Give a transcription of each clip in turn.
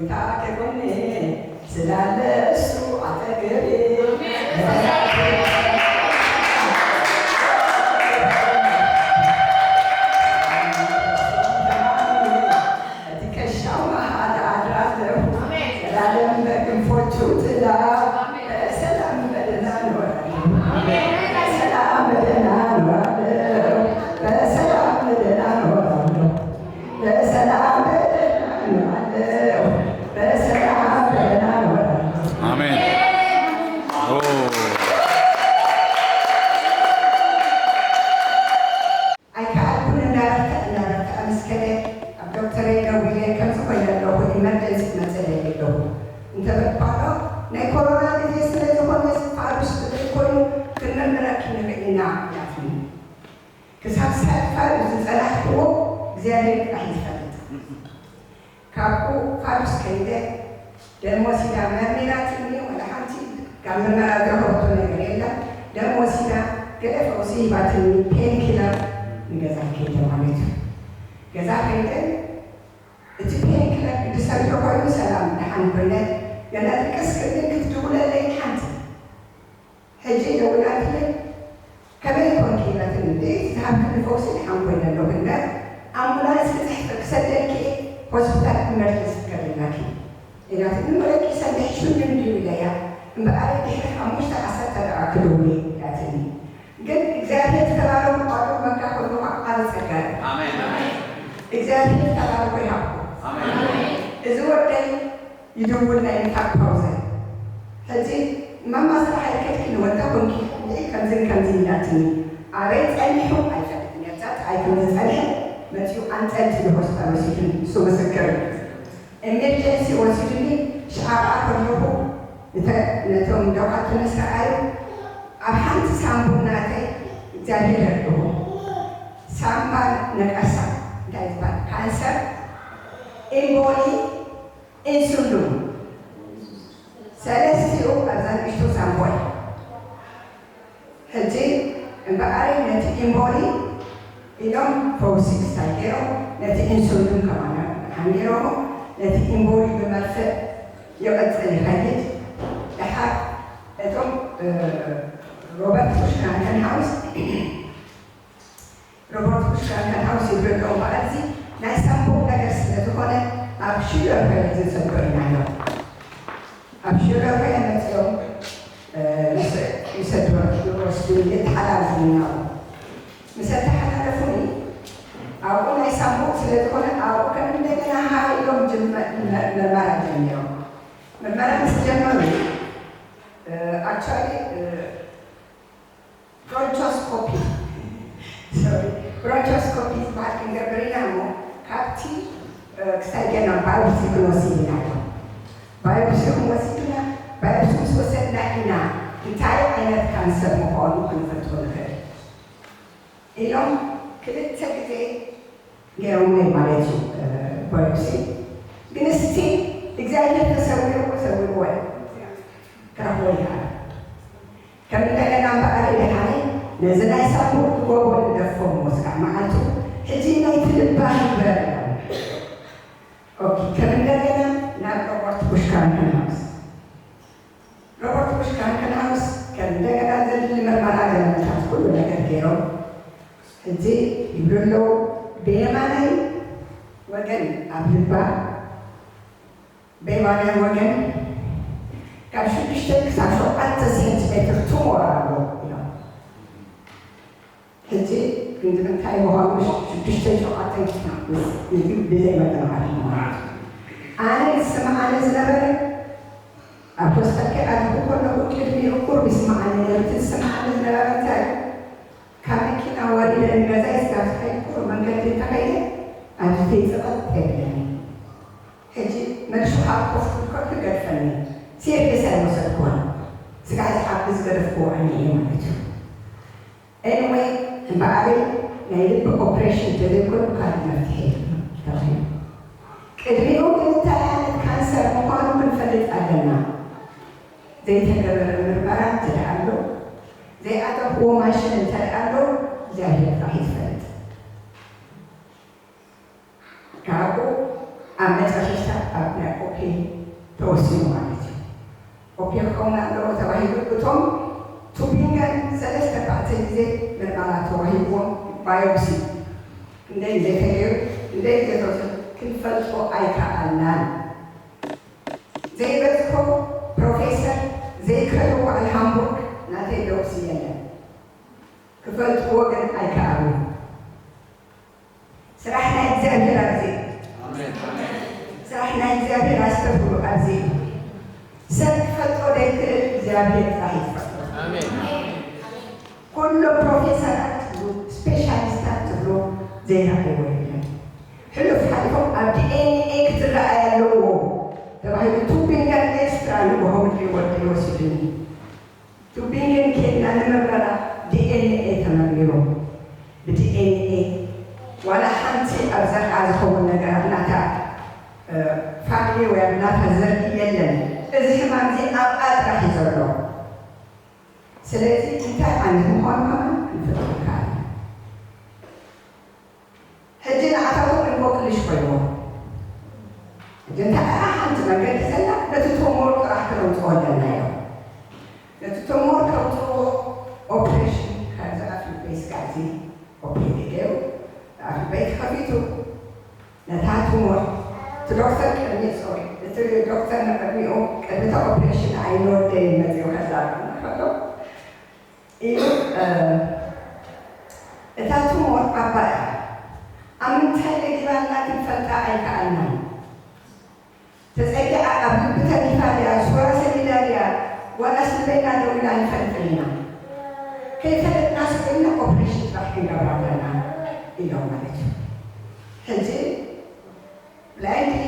ከጎኔ ስላለ እሱ አጠገቤ። ትከሻው መሃል አድራለሁ። ዘላለም በክንፎቹ ጥላ በሰላም በደህና እኖራለሁ። በሰላም በደህና እኖራለሁ። በሰላም በደህና እኖራለሁ። በሰላም በደህና እኖራለሁ። በሰላም በደህና እኖራለሁ። አሜን። ኦ። ኣይከኣልኩን እንዳበርትዕ እንዳበርትዕ ምስ ከደ ኣብ ዶክተረይ ደዊለ ከምዚ ኮይነ ኣለኹ፣ ኢመርጀንሲ ክመፅእ ደልየ ኣለኹ እንተበልኳ፣ ናይ ኮሮና ግዜ ስለ ዝኾነ ፋዱስ ስለ ኮይኑ ክንምርምረኪ ንርኢ ኢና ኢላትኒ። ክሳብ ሳልፋ ዝፀናሕክዎ እግዚኣብሔር ጥራሕ እዩ ዝፈልጥ። ካብኡ ፋዱስ ከይደ ደም ወሲዳ መርሚራትኒ፣ ወላ ሓንቲ ካብ ምርመራ ዝረኸበቶ ነገር የለን። ደም ወሲዳ ገለ ፈውሲ ሂባትኒ፣ ፔን ኪለር ንገዛ ከይደ ማለት እዩ። ገዛ ከይደ እቲ ፔን ኪለር ግዲ ሰሪሑ ኮይኑ ሰላም ደሓን ኮይነ፣ ገና ድቅስ ክብል ክትድውለለይ ሓንቲ ሕጂ ደዊላትለይ፣ ከመይ ኮንኪ ኢላትኒ። ብኢድ ዝሃብክኒ ፈውሲ ደሓን ኮይነ ኣለኹ እምበር፣ ኣምቡላንስ ክጽሕፍ ክሰደልኪ እየ፣ ሆስፒታል ኢመርጀንሲ ክከደልናኪ ኢላትኒ። ወለቂ ሰንደይ ሽምን ድዩ ኢለያ፣ እምበኣር ድሕሪ ሓሙሽተ ዓሰርተ ደኣ ክድውል ኢላትኒ። ግን እግዚኣብሔር ዝተባረኹ ቆልዑ መካ ኮይኑ ከዓ ዓቢ ጸጋ እዩ። ኣሜን። እግዚኣብሔር ዝተባረኹ ይሃብኩም። ኣሜን። እዚ ወደይ ይድውል ናይ ምሳሕ ፓውዘ። ሕጂ ማማ ስራሕ ኣይከድኪ ንወዳ ኮንኪ ከምዚ ከምዚ ኢላትኒ። ኣበይ ጸኒሑ ኣይፈልጥን እየ። ኣብዛ ጥራይ ከም ዝጸንሐ መጺኡ ኣንጠልጢሉ ሆስፒታል ወሲዱኒ። እሱ ምስክር እዩ። ኤመርጀንሲ ወሲዱኒ። ሽዓ ከለኹ እተ-፣ ነቶም ዶኻትር ምስ ረኣዩ ኣብ ሓንቲ ሳምቡእ ናተይ እግዚኣብሔር ረድኡ። ሳምባ ነቀርሳ እንታይ ዝበሃል ካንሰር፣ ኤምቦሊ፣ ኢንሱሉ ሰለስቲኡ ኣብዛ ንእሽቶ ሳምቦይ። ሕጂ እምበኣረይ ነቲ ኢምቦሊ ኢሎም ፈውሲ ክሳብ ገይሮም፣ ነቲ ኢንሱሉን ከማና ሓሚሮሞ፣ ነቲ ኢምቦሊ ብመርፍእ ይቕጽል ይኸይድ። ደሓር እቶም፣ እ፣ ሮበርት ቡሽ ካንከንሃውስ ሮበርት ቡሽ ካንከንሃውስ ይብሉ ኣለዉ። በኣልዚ ናይ ሳምቡእ ነገር ስለ ዝኾነ ኣብ ሽለርበ ዝሰዶ ኢና ኢሎም። ኣብ ሽለርበ መፅኦም፣ እ፣ ምስ-፣ ይሰድዎ፣ ይወስዱ፣ የተሓላለፉ ኢና። ምስ ኣተሓላለፉኒ ኣብኡ ናይ ሳምቡእ ስለ ዝኾነ ኣብኡ ከም እንደገና ሃ ኢሎም ጅመ-፣ መ-፣ ምርመራ ጀሚሮም። ምርመራ ምስ ጀመሩ፣ እ፣ ኣክቹዋሊ፣ እ፣ ብሮንኮስኮፒ፣ ሶሪ፣ ብሮንኮስኮፒ ዝበሃል ክንገብር ኢና እሞ፣ ካብቲ፣ እ፣ ክሳይ ገና ባዮፕሲ ክንወስድ ኢና ኢሎም። ባዮፕሲ ክንወስድ ኢና፣ ባዮፕሲ ምስ ወሰድና ኢና እንታይ ዓይነት ካንሰር ምዃኑ ክንፈልጦ ንኽእል ኢሎም ክልተ ግዜ ገይሮምለይ ማለት እዩ፣ እ፣ ባዮፕሲ። ግን እስቲ እግዚኣብሔር ተሰዊርዎ፣ ሰዊርዎ ክረኽቦ ይከኣል። ከም እንደገና እምበኣር ድሓኒ ነዚ ናይ ሳምቡእ ጎቦ ንደፎ እሞ ስጋዕ መዓልቱ ሕጂ ናይቲ ልባ ይግበር። ኦኬ፣ ከም እንደገና ናብ ሮበርት ቡሽ ካንከንሃውስ። ሮበርት ቡሽ ካንከንሃውስ ከም እንደገና ዘድሊ ምርመራ ገመታት ኩሉ ነገር ገይሮም ሕጂ ይብሉ ኣለዉ። ብየማናይ ወገን ኣብ ልባ በየማናይ ወገን ካብ ሽዱሽተ ክሳብ ሸውዓተ ሴንቲሜትር ቱሞር ኣሎ ኢሎም። ሕጂ ክንዲ ምንታይ ምዃኑ ሽዱሽተ ሸውዓተ ምስ፣ ምስ፣ ብዘይ መጠን ማለት እዩ። ኣነ ዝስምዓኒ ዝነበረ ኣብ ሆስፒታል ከይኣተኹ ከለኹ ቅድሚኡ ቁሩብ ይስምዓኒ ነይሩ። እቲ ዝስምዓኒ ዝነበረ እንታይ እዩ? ካብ መኪና ወሪደ ንገዛይ ስጋብ ዝኸይድ ቁሩብ መንገዲ እንተኸይደ ኣብ ፊተይ ጸቐጥ የብለኒ። ሕጂ መልሱ ካብ ኮፍ ክብል ከሎ ይገድፈኒ። ሲሪየስ ኣይወሰድኩዎን። ስጋዕ ዝሓግዝ ዝገደፍኩዎ ዓይነ እየ ማለት እዩ። ኤኒወይ፣ እምበኣረይ ናይ ልቢ ኦፕሬሽን እንተዘይኮይኑ ካልእ መፍትሒ የለን ተባሂሉ። ቅድሚኡ ግን እንታይ ዓይነት ካንሰር ምዃኑ ክንፈልጥ ኣለና። ዘይተገበረ ምርመራ እንተ ደኣ ኣሎ፣ ዘይኣተኽዎ ማሽን እንተ ደኣ ኣሎ፣ እግዚኣብሔር ጥራሕ እዩ ዝፈልጥ። ካብኡ ኣብ መጨረሽታ ኣብ ናይ ኦፔ-፣ ኣለዎ ተባሂሉ እቶም ቱቢንገን ሰለስተ ኣርባዕተ ግዜ ምርመራ ተዋሂብዎም ባዮፕሲ እንደይ ዘይተገይሩ እንደይ ዘይተወሰዱ ክንፈልጦ ኣይከኣልናን። ዘይበጽሖ ፕሮፌሰር ዘይከዶ በዓል ሃምቡርግ ናተይ ዶክሲ የለን። ክፈልጥዎ ግን ኣይከኣሉን። ስራሕ ናይ እግዚኣብሔር ኣብዚ እዩ። ስራሕ ናይ እግዚኣብሔር ኣስተብህሉ ኣብዚ እዩ። ሰብ ክፈልጦ ዘይክእል እግዚኣብሔር ጥራሕ እዩ ዝፈልጦ። ኩሎም ፕሮፌሰራት ትብሉ ስፔሻሊስታት ትብሉ ዘይረኣይዎ የለን። ሕሉፍ ሓሊፎም ኣብ ዲኤንኤ ክትረኣይ ኣለዎ ተባሂሉ ቱቢንገር ኤክስትራ ንግሆ ምድሪ ወደይ ወሲዱኒ። ቱቢንገን ኬድና ንምርመራ ዲኤንኤ ተመርሚሩ። ብዲኤንኤ ዋላ ሓንቲ ኣብ ዘርኣ ዝኸውን ነገር ኣብ ናታ ፋሚሊ ወይ ኣብ ናታ ዘርኢ የለን። እዚ ሕማም እዚ ኣብኣ ጥራሕ እዩ ዘሎ። ስለዚ እንታይ ዓይነት ምዃኑ ከማን ክንፈልጥ ንከኣል። ሕጂ ንዓታቶም እንቆቅልሽ ኮይንዎ። ሕጂ እንታይ ደኣ ሓንቲ መንገዲ ዘላ ነቲ ቶሞር ጥራሕ ክነውፅኦ ኣለና እዮም። ነቲ ቶሞር ከውፅዎ ኦፕሬሽን ካብዚ ኣፍልበይ ስጋዚ ኦፕሬሽን ገይሩ ኣፍልበይ ተኸፊቱ ነታ ቱሞር እቲ ዶክተር ቅድሚ ሶሪ እቲ ዶክተር ንቅድሚኡ ቅድሚ እቲ ኦፕሬሽን ኣይንወደይ መፅኡ ከዛርብ ከሎ ኢሉ እታ ቱሞር ዓባይ እያ። ኣብ ምንታይ ለጊባና ክንፈልጣ ኣይከኣልናን። ተፀጊዓ ኣብ ልቢ ተሪፋ ድያ ሱራ ሰሊላ ድያ ዋላስ ንበይና ደው ኢላ ኣይንፈልጥን ኢና። ከይፈለጥና ስቕ ኢልና ኦፕሬሽን ጥራሕ ክንገብራ ኣለና ኢሎም ማለት እዩ። ሕጂ ብላይንድሊ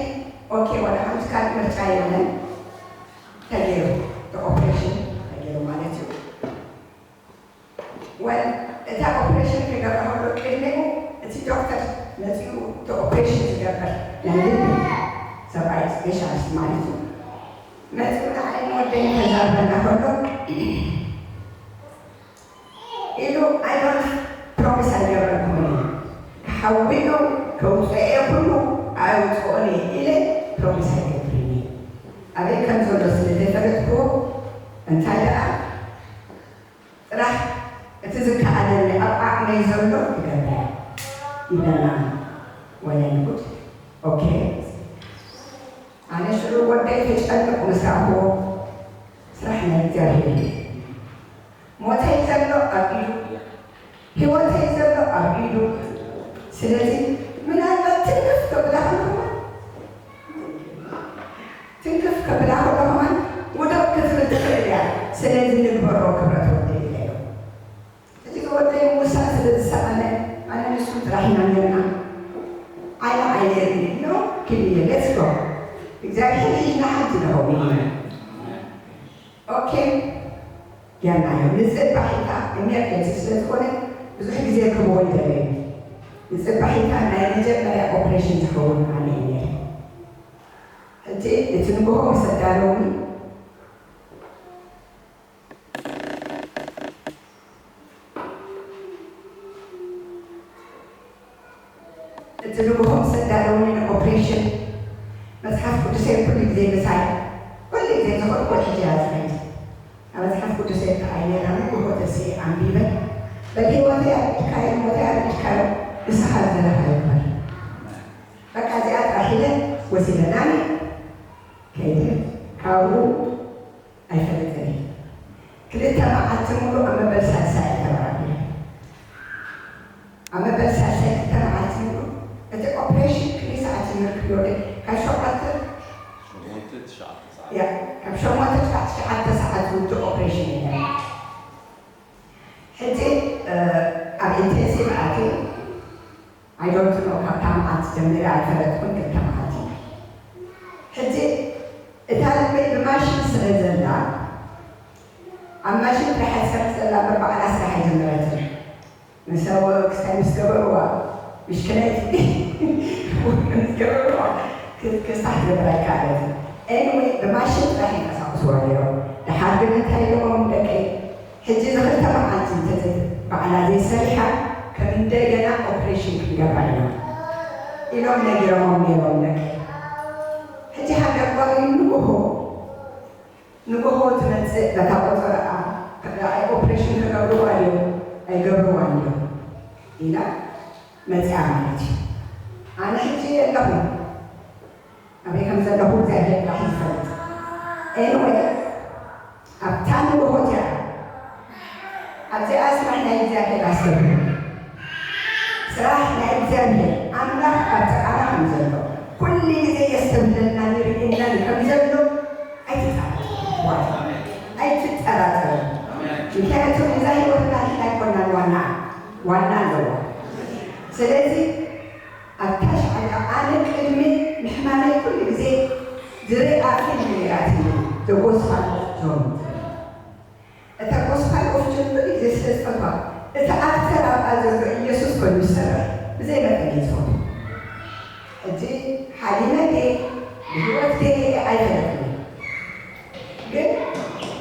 ኦኬ ዋላ ሓንቲ ካልእ ምርጫ የለን። ተገይሩ ኦፕሬሽን ተገይሩ ማለት እዩ። ወል እታ ኦፕሬሽን ክገብራ ከሎ ቅድሚኡ እቲ ዶክተር መፂኡ እቲ ኦፕሬሽን ዝገብር ናይ ልቢ ሰብኣይ ስፔሻሊስት ማለት እዩ መፂኡ ንዓይ ንወደይ ከዛርበና ከሎ ኢሉ ኣይዶንት ፕሮሚስ ኣይገብረልኩምን እየ ክሓውዮ ከውፅኦ እየ ኩሉ ኣይውፅኦን እየ ኢለ ፕሮሚስ ኣይገብርን እየ ኣበይ ከም ዘሎ ስለ ዘይፈለጥኩዎ እንታይ ደኣ ጥራሕ እቲ ዝከኣለኒ ኣብ ዓቕመይ ዘሎ ክገብር ይብለና ወለ ንጉድ ኦኬ ኣነ ሽሩ ወደይ ተጨንቁ ምስ ረኣኽዎ ስራሕ ናይ እግዚኣብሔር እዩ ሞተይ ዘሎ ኣብ ኢዱ ህይወተይ ዘሎ ኣብ ኢዱ ስለዚ ምናልባት ትንክፍ ከብላ ከለኹ ትንክፍ ከብላ ከለኹ ውደቕ ክትብል ትኽእል እያ ስለዚ ንግበሮ ክብረት ወደይ ኢለዮ እቲ ዝወደይ ምውሳን ስለ ዝሰኣነ ኣነ ንሱ ጥራሕ ኢና ነርና ዓይና ዓይነ ኖ ኪድዮ ሌትስ ጎ እግዚኣብሔር ሒዝና ሓንቲ ንኸውን ኢና ኦኬ ጌርናዮ ንፅባሒታ ኢመርጀንሲ ስለ ዝኾነ ብዙሕ ግዜ ክህቦ ይደለዩ ንፅባሒታ ናይ መጀመርያ ኦፕሬሽን ዝኸውን ኣነ እየ ነይረ ሕጂ እቲ ንግሆ ምስ ኣዳለውኒ እቲ ንግሆ ምስ ኣዳለውኒ ንኦፕሬሽን መፅሓፍ ቅዱሰይ ኩሉ ግዜ ምሳይ ኩሉ ግዜ ዝኸድኩ ሕጂ እያ ዝኸይድ ኣብ መፅሓፍ ቅዱሰይ ከኣ ነራ ንግሆ ተስኢ ኣንቢበ በል ህይወተይ ኣርኢድካዮ ሞተይ ኣርኢድካዮ ንስኻ ዝደለኻዮ ግበር በቃ እዚኣ ጥራሕ ኢለ ወሲደናኒ ከይደ ካብኡ ኣይፈልጥን እየ። ክልተ መዓልቲ ሙሉእ ኣብ መበል ሳልሳይ እየ ተመራሚረ። ኣብ መበል ሳልሳይ ክልተ መዓልቲ ሙሉእ እቲ ኦፕሬሽን ክንደይ ሰዓት እዩ ክብለኒ ካብ ሸውዓተ ያ ካብ ሸሞንተ ክሳዕ ትሽዓተ ሰዓት ዝውድእ ኦፕሬሽን እዩ ነይሩ። ሕጂ ኣብ ኢንቴንሲቭ ኣትየ I don't know ካብታ መዓልቲ ጀሚረ ኣይፈለጥኩን ክልተ መዓልቲ ሕጂ እታ ልበይ ብማሽን ስለ ዘላ ኣብ ማሽን ጥራሕ ትሰርሕ ዘላ እምበር ባዕላ ስራሕ ኣይጀመረትን ንሰብ ክስታይ ምስ ገበርዋ ምሽክለይቲ ምስ ገበርዋ ክስራሕ ትገብር ኣይከኣለትን anyway ብማሽን ጥራሕ ይንቀሳቀስዋ ነይሮም ድሓር ግን እንታይ ኢሎሞም ደቀይ ሕጂ እዚ ክልተ መዓልቲ እንተዘይ ባዕላ ዘይሰሪሓ ከም እንደገና ኦፕሬሽን ክንገብራ ኢና ኢሎም ነጊሮሞም ነይሮም ደቂ ሕጂ ሃገር ጓል ንግሆ ንጎሆ ትመጽእ በታ ቆጸራኣ፣ ኦፕሬሽን ክገብርዋ ድዮም ኣይገብርዋን ድዮም ኢላ መጺኣ ማለት እዩ። ኣነ ሕጂ የለኹ፣ ኣበይ ከም ዘለኹ እግዚኣብሔር ጥራሕ ይፈልጥ። ኤንወይ ኣብታ ንጎሆ እቲኣ ኣብዚኣ ስራሕ ናይ እግዚኣብሔር ኣስተብህሉ። ስራሕ ናይ እግዚኣብሔር ኣምላኽ ኣብ ጥቓና ከም ዘሎ ኩሉ ግዜ የስተብህለናን ይርእየናን ከም ዘሎ ኣይትጠራጠሩ። ኣይትጠራጠሩ። ምክንያቱ እዛ ህይወትና ንሕና ኣይኮናን ዋና ዋና ኣለዎ። ስለዚ ኣብታ ሻዕዳ ኣነ ቅድሚ ምሕማመይ ኩሉ ግዜ ዝርእያ ፊልም ነይራትኒ፣ The Gospel of John። እታ ጎስፓል ኦፍ ጆን ኩሉ ግዜ ስለ ዝፈትዋ፣ እቲ ኣክተር ኣብኣ ዘሎ ኢየሱስ ኮይኑ ዝሰርሕ ብዘይ መጠን እየ ዝፈትዎ። ሕጂ ሓሊመ ድየ ብህይወት ድየ ኣይፈለጥኩን። ግን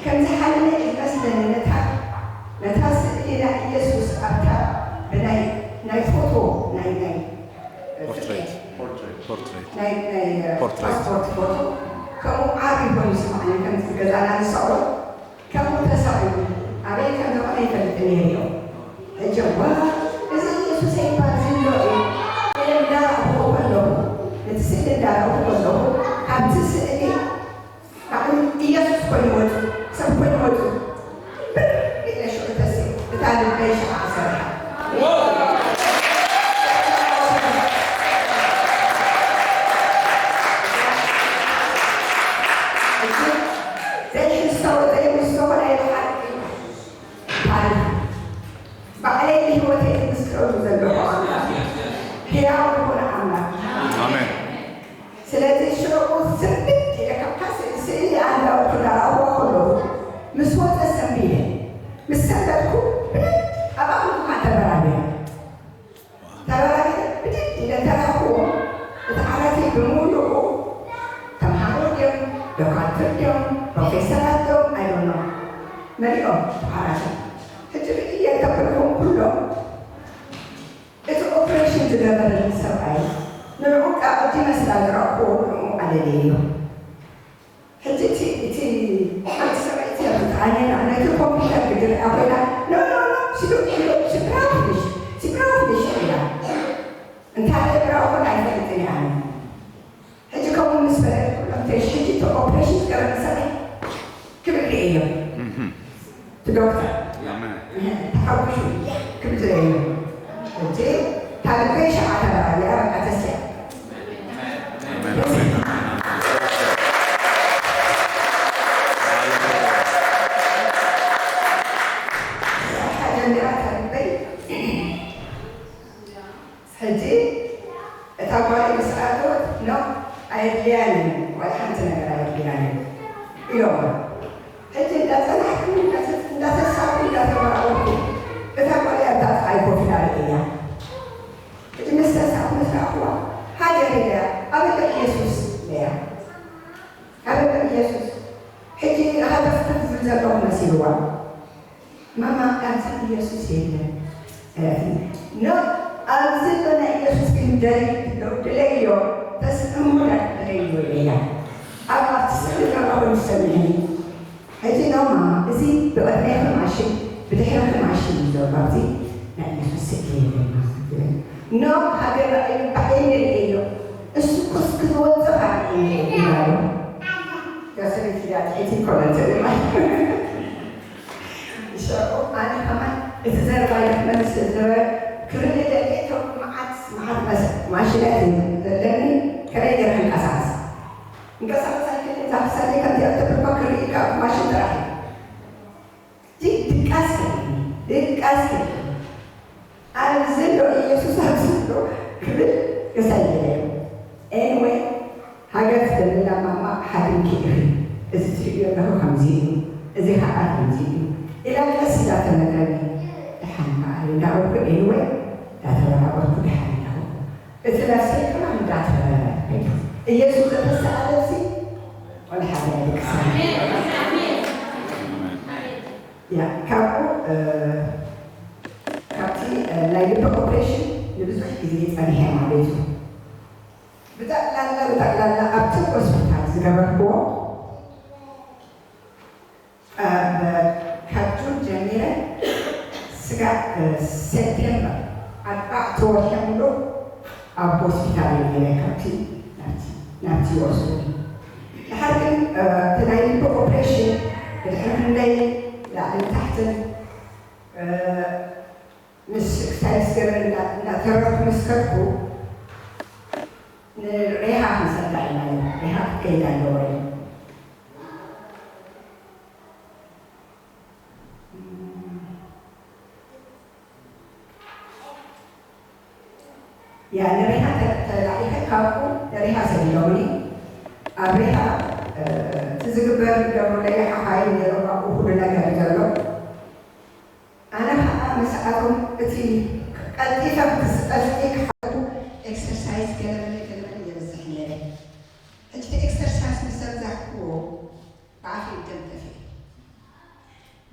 ከምዚ ሓሊመ እዩ ዝመስለኒ ነታ ነታ ስእሊ ናይ ኢየሱስ ኣብታ ብናይ ናይ ፎቶ ናይ ናይ ፖርትሬት። ፖርትሬት። ናይ ናይ ፖርትሬት። ፓስፖርት ፎቶ ከምኡ ዓቢ ኮይኑ ይስማዓኒ ከምዚ ገዛና ንሰቕሎ ከምኡ ተሳኢሉ ኣበይ ከም ዝኾነ ይፈልጥ ነይሩ እዮም። ሕጂ እሞ እዚ ኢየሱሰይ እባ እዚ ኣሎ እዩ ኢለ እንዳረኣኹዎ ከለኹ፣ ነቲ ስእሊ እንዳረኣኹ ከለኹ፣ ካብቲ ስእሊ ባዕሉ ኢየሱስ ኮይኑ ወጹ፣ ሰብ ኮይኑ ወጹ። ብር ኢለ ሽዑ ተስእ፣ እታ ልበይ ሽዓ ሰርሓ። ዘይሕሰቦ ዘይውሰኾ ናይ ብሓቂ ታሪኽ። ባዕለይ ብህይወተይ ዝምስክረሉ ዘለኹ ኣምላኽ እዩ። ህያው ዝኾነ ኣምላኽ። ኣሜን። ስለዚ ሽዑ ስምብድ ኢለ ካብታ ስእሊ እንዳወርኩ እንዳረኣኹዋ ከለኹ ምስ ወጸ ሰንቢደ። ምስ ሰንበድኩ ብድድ ኣብ ኣእምሮኻ ተበራብረ። ተበራብረ ብድድ ኢለ እንተረኣኹዎ እቲ ዓራተይ ብምሉኡ ተምሃሮ ድዮም፣ ዶካትር ድዮም፣ ፕሮፌሰራት ድዮም፣ I don't know። መሊኦም ዓራተይ። ሕጂ ርእየ እንተበልኩም ኩሎም እቲ ኦፕሬሽን ዝገበረኒ ሰብኣይ ንዕኡ ኣቐዲመ ስላ ዝረኣኹዎ ንዕኡ ኣለለዮ። ሕጂ እቲ እቲ ሓንቲ ሰበይቲ ኣነ ነቲ ኮምፒተር ክድርያ ኮይና no no no she look she look she brown fish she brown fish ኢላ እንታይ ብራው ኮይና ኣይፈልጥን እየ ኣነ ሕጂ ከምኡ ምስ በለ ኩሎም ተሽ ሕጂ እቲ ኦፕሬሽን ዝገበረ ሰብኣይ ክብል ርእየ እዮም እቲ ዶክተር ተሓጉሱ ክብል ዝርእየ እዮም ሕጂ ታሪክ ሸዓተ በራቢያ በቃ ተስያ ጀሚራ ታሪክ በይ ሕጂ እታ ጓል ምስ ኣተወት ኖ ኣየድልያን እዩ ዋላ ሓንቲ ነገር ኣየድልያን እዩ ኢሎማ። ሕጂ እንዳጸናሕኩ እንዳተሳብኩ እንዳተመራመርኩ እታ ጓል ኣብታ ጥቓይ ኮፍ ኢላ ርእየያ። ሕጂ ምስ ተሳእኩ ምስ ረኣኽዋ ሃገር ኢለያ ኣበበ ኢየሱስ ኢለያ ኣበበ ኢየሱስ ሕጂ ሃተፍተፍ ዝብል ዘለኹ መሲልዋ። ማማ ኣብዚ ኢየሱስ የለን። ኖ ኣብዚ ዘሎ ናይ ኢየሱስ ክንደይ ድለዮ ተስዕሙና ድለዮ ኢለያ ኣብ ኣብቲ ስእሊ ከማኹም ዝሰምዐኒ ሕጂ ኖ ማማ እዚ ብቕድሜኺ ማሽን ብድሕረኺ ማሽን እዩ ዘሎ ኣብዚ ናይ ኢየሱስ ስእሊ የለን ማማ ትብል ኖ ሃገር ርኣዩ ብዓይኒ ርእዮ እሱ ኮስ ክትወፅእ ካብ ርእዮ ኢላሉ ያሰበይቲ ያ ጥሒቲ ይኮነን ትብል ማለት ሽዑ ኣነ ከማን እቲ ዘረባይ ክመልስ ስለ ዝነበረ ክርኢ ደልየ እቶም መዓት መዓት ማሽናት ዘለኒ ከመይ ገይረ ክንቀሳቀስ እንቀሳቀስ ኣይክእልን እዛ ክሳደይ ከምዚኣ ተብልኳ ክርኢ ካብ ማሽን ጥራሕ እዩ ድቃስ ድቃስ ኣብዚ ዶ ኢየሱስ ኣብዚ ዶ ክብል ገሳይ ገለ ኤንወይ ሃገር ትደልላ ማማ ሓዲንኪ ኢኺ እዚ ትርእዮ ኣለኹ ከምዚ እዩ እዚ ከዓ ከምዚ እዩ ኢላ ቀስ ኢላ ተነግረኒ ደሓን በዓል እንዳበልኩ ኤንወይ እንዳተበራበርኩ ደሓን እንዳበልኩ እቲ ነፍሰይ ከማን እንዳተረረ ከይዱ ኢየሱስ ዘተሰኣለሲ ወላ ሓደ ኣይድቅሰኒ ያ ካብኡ ካብቲ ናይ ልቢ ኦፕሬሽን ንብዙሕ ግዜ ጸኒሐ ማለት እዩ። ብጠቕላላ ብጠቕላላ ኣብቲ ሆስፒታል ዝገበርክዎ ኣሎ ኣብ ሆስፒታል እዩ ነይረ ካብቲ ናብቲ ናብቲ ይወስዱኒ። ድሓር ግን እቲ ናይ ልቢ ኦፕሬሽን ብድሕሪ ክንደይ ላዕልን ታሕትን ምስ ክሳይ ምስ ገበል እናተረርኩ ምስ ከድኩ ንሬሃ ክንሰዳ ኢና ሬሃ ክትከይድ ኣለዎ እዩ። ያ ንሬሃ ተላኢኸ ካብኡ ንሬሃ ሰዲዶምኒ ኣብ ሬሃ እቲ ዝግበር ይገብሩለይ ሓሓይ ነይሮም ኣብኡ ኩሉ ነገር ዘሎ። ኣነ ከዓ ምስኣቶም እቲ ቀልጢፈ ክትስጠልኒ ክሓለፉ ኤክሰርሳይዝ ገለመለ ገለመለ የበዝሕ ነይረ። ሕጂ እቲ ኤክሰርሳይዝ ምስ ዘብዛሕክዎ ብኣፈይ ደም ተፍኤ።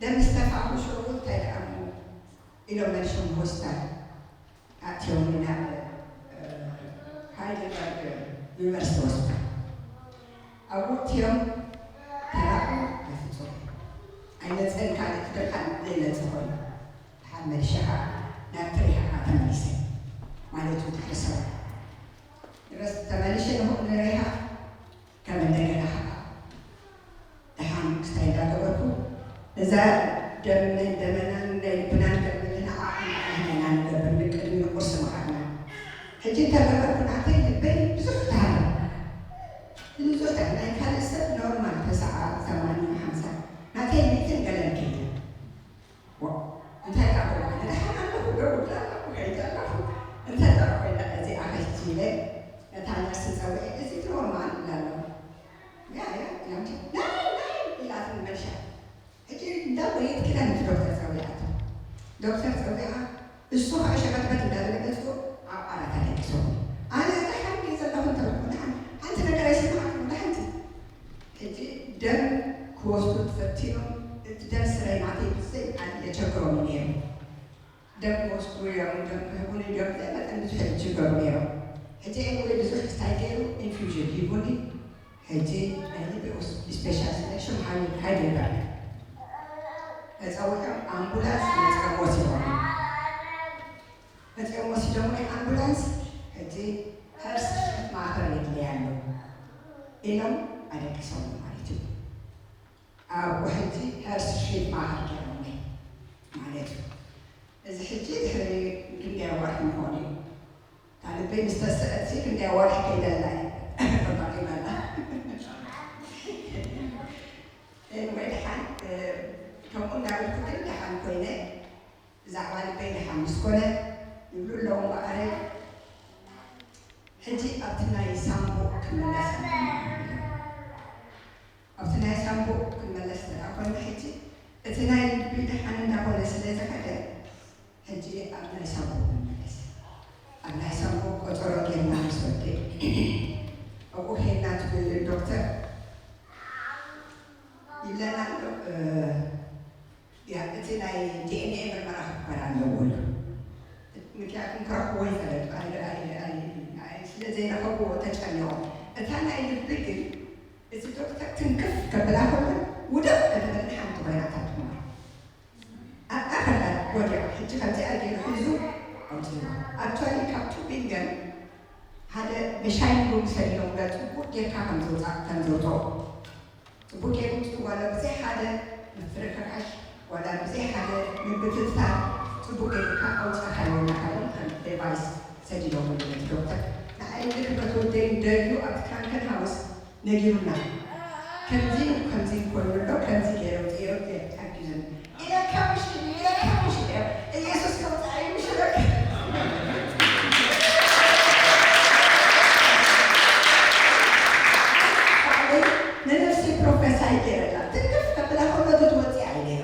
ደም ምስ ተፋእኩ ሽዑ እንታይ ደኣ እሞ ኢሎም መልሶም ሆስፒታል ኣእትዮምኒ ናብ ሃይደልበርግ ዩኒቨርሲቲ ሆስፒታል። ኣብኡ እትዮም ተራእዩ በፍጹም ኣይመጸን፣ ካልእ ክደልካ ዘይመጸ ኮይኑ። ድሓር መልሸኻ ናብ ትሪሃኻ ተመሊሰ ማለት እዩ። ድሕሪ ሰብ ድረስ ተመሊሸ ንሪሃ ከም እንደገና ከዓ ደሓን ክስታይ እንዳገበርኩ ነዛ ደም ናይ ደመናን ናይ ልብናን ገርመልና ዓቕሚ ዓቕምና ንገብር ንቅድሚ ንቁርሲ ምኻድና። ሕጂ እንተገበርኩ ናተይ ልበይ ብዙሕ ተሃረ። ብዙሕ ናይ ካልእ ሰብ ኖርማል ተስዓ ሰማንያ ሓምሳ ናተይ ሚእትን ገለን ከይደ። እንታይ ደኣ ኮይና ንደሓን ኣለኹ ደው እብል ኣለኹ ከይደ ኣለኹ እንታይ ደኣ ኮይና እዚኣ ሕጂ ኢለ ነታ ነርስ ፀዊዐ እዚ ኖርማል እብላ ኣለኹ። ያ ያ ኢላትኒ ኢላትኒ መልሻ። ሕጂ እንዳጎየት ኪዳ ነቲ ዶክተር ጸዊዓቶ። ዶክተር ጸዊዓ እሱ ከዓ ሸበትበት እንዳበለ ገጽዎ ኣብ ዓራት ኣደቂሶም። ኣነ ደሓን ድየ ዘለኹ እንተበልኩ ደሓን ሓንቲ ነገር ኣይሰማዕኩ ደሓንቲ። ሕጂ ደም ክወስዱ ፈቲኖም እቲ ደም ስረይ ናተይ ብዘይ የቸግሮም ነይሩ። ደም ክወስዱ እዮም ደም ክህቡኒ እዮም ብዘይ መጠን ብዙሕ ይችገሩ ነይሮም። ሕጂ ኤንወይ ብዙሕ ክስታይ ገይሩ ኢንፊውዥን ሂቡኒ። ሕጂ ናይ ልቢ ስፔሻሊስት ናይ ሽም ሃይደልበርግ ተፀዊዖም ኣምቡላንስ መፂኦም ወሲዶም መፂኦም ወሲዶም ናይ ኣምቡላንስ። ሕጂ ሄርስ ሽት ማእከል የድልያ ኣሎ ኢሎም ኣደቂሶም ማለት እዩ። ኣብኡ ሕጂ ሄርስ ሽት ማእከል ገይሮም ማለት እዩ። እዚ ሕጂ ድሕሪ ክንደይ ወርሒ ምኾነ እዩ። እታ ልበይ ምስ ተስአት ክንደይ ወርሒ ከይደላ እየ ተጠቂመላ። ኤንወይ ደሓን ከምኡ እንዳበልኩ ግን ደሓን ኮይነ ብዛዕባ ልበይ ደሓን ምስ ኮነ ይብሉ ኣለዉ እምበኣረ ሕጂ ኣብቲ ናይ ሳምቡእ ክምለስ ኣለና። ኣብቲ ናይ ሳምቡእ ክንመለስ እንተ ኮይና ሕጂ እቲ ናይ ልቢ ደሓን እንዳኾነ ስለ ዝኸደ ሕጂ ኣብ ናይ ሳምቡእ ንመለስ። ኣብ ናይ ሳምቡእ ቆፀሮ ጌርና ምስ ወዲ ኣብኡ ከይድና እቲ ዶክተር ይብለና ኣሎ ያ እቲ ናይ ዲኤንኤ ምርመራ ክግበር ኣለዎ እዩ። ምክንያቱም ክረኽብዎ ይፈለጡ ስለ ዘይረኸብዎ ተጨኒቖም። እታ ናይ ልቢ ግን እቲ ዶክተር ትንክፍ ከብላ ከሎ ውደቕ ከተበልና ሓንቲ ኮይና እታ ጥማር ኣብኣ ከላ ወዲቓ ሕጂ ከምዚኣ ገይሩ ሒዙ ኣውፅእዋ። ኣክቹዋሊ ካብ ቱቢንገን ሓደ ብሻይ ቡን ሰዲሮም ገ ፅቡቅ ጌርካ ከምዘውፃእ ከምዘውፅኦ ፅቡቅ ጌሩ ዋላ ብዘይ ሓደ ምፍርክራሽ ዋላ ብዘይ ሓደ ምብትታን ፅቡቅ ጌርካ ኣውፃእካዮ እናካሎም ከም ዴቫይስ ሰዲሮም ነቲ ዶክተር ንዓይ ንክብረት ወደይ ደልዩ ኣብቲ ክራንከን ሃውስ ነጊሩና ከምዚ ከምዚ ኮይኑ ኣሎ ከምዚ ገይረ ውፅኦ ሓግዙኒ ኢለካ ምሽ ኢለካ ምሽ ኢለ ኢየሱስ ከውፅኣይ ምሽ ኢለካ ንነፍሲ ፕሮፌሳይ ገይረላ ትንክፍ ከብላ ከሎ ትወፅእ ኣይነዮ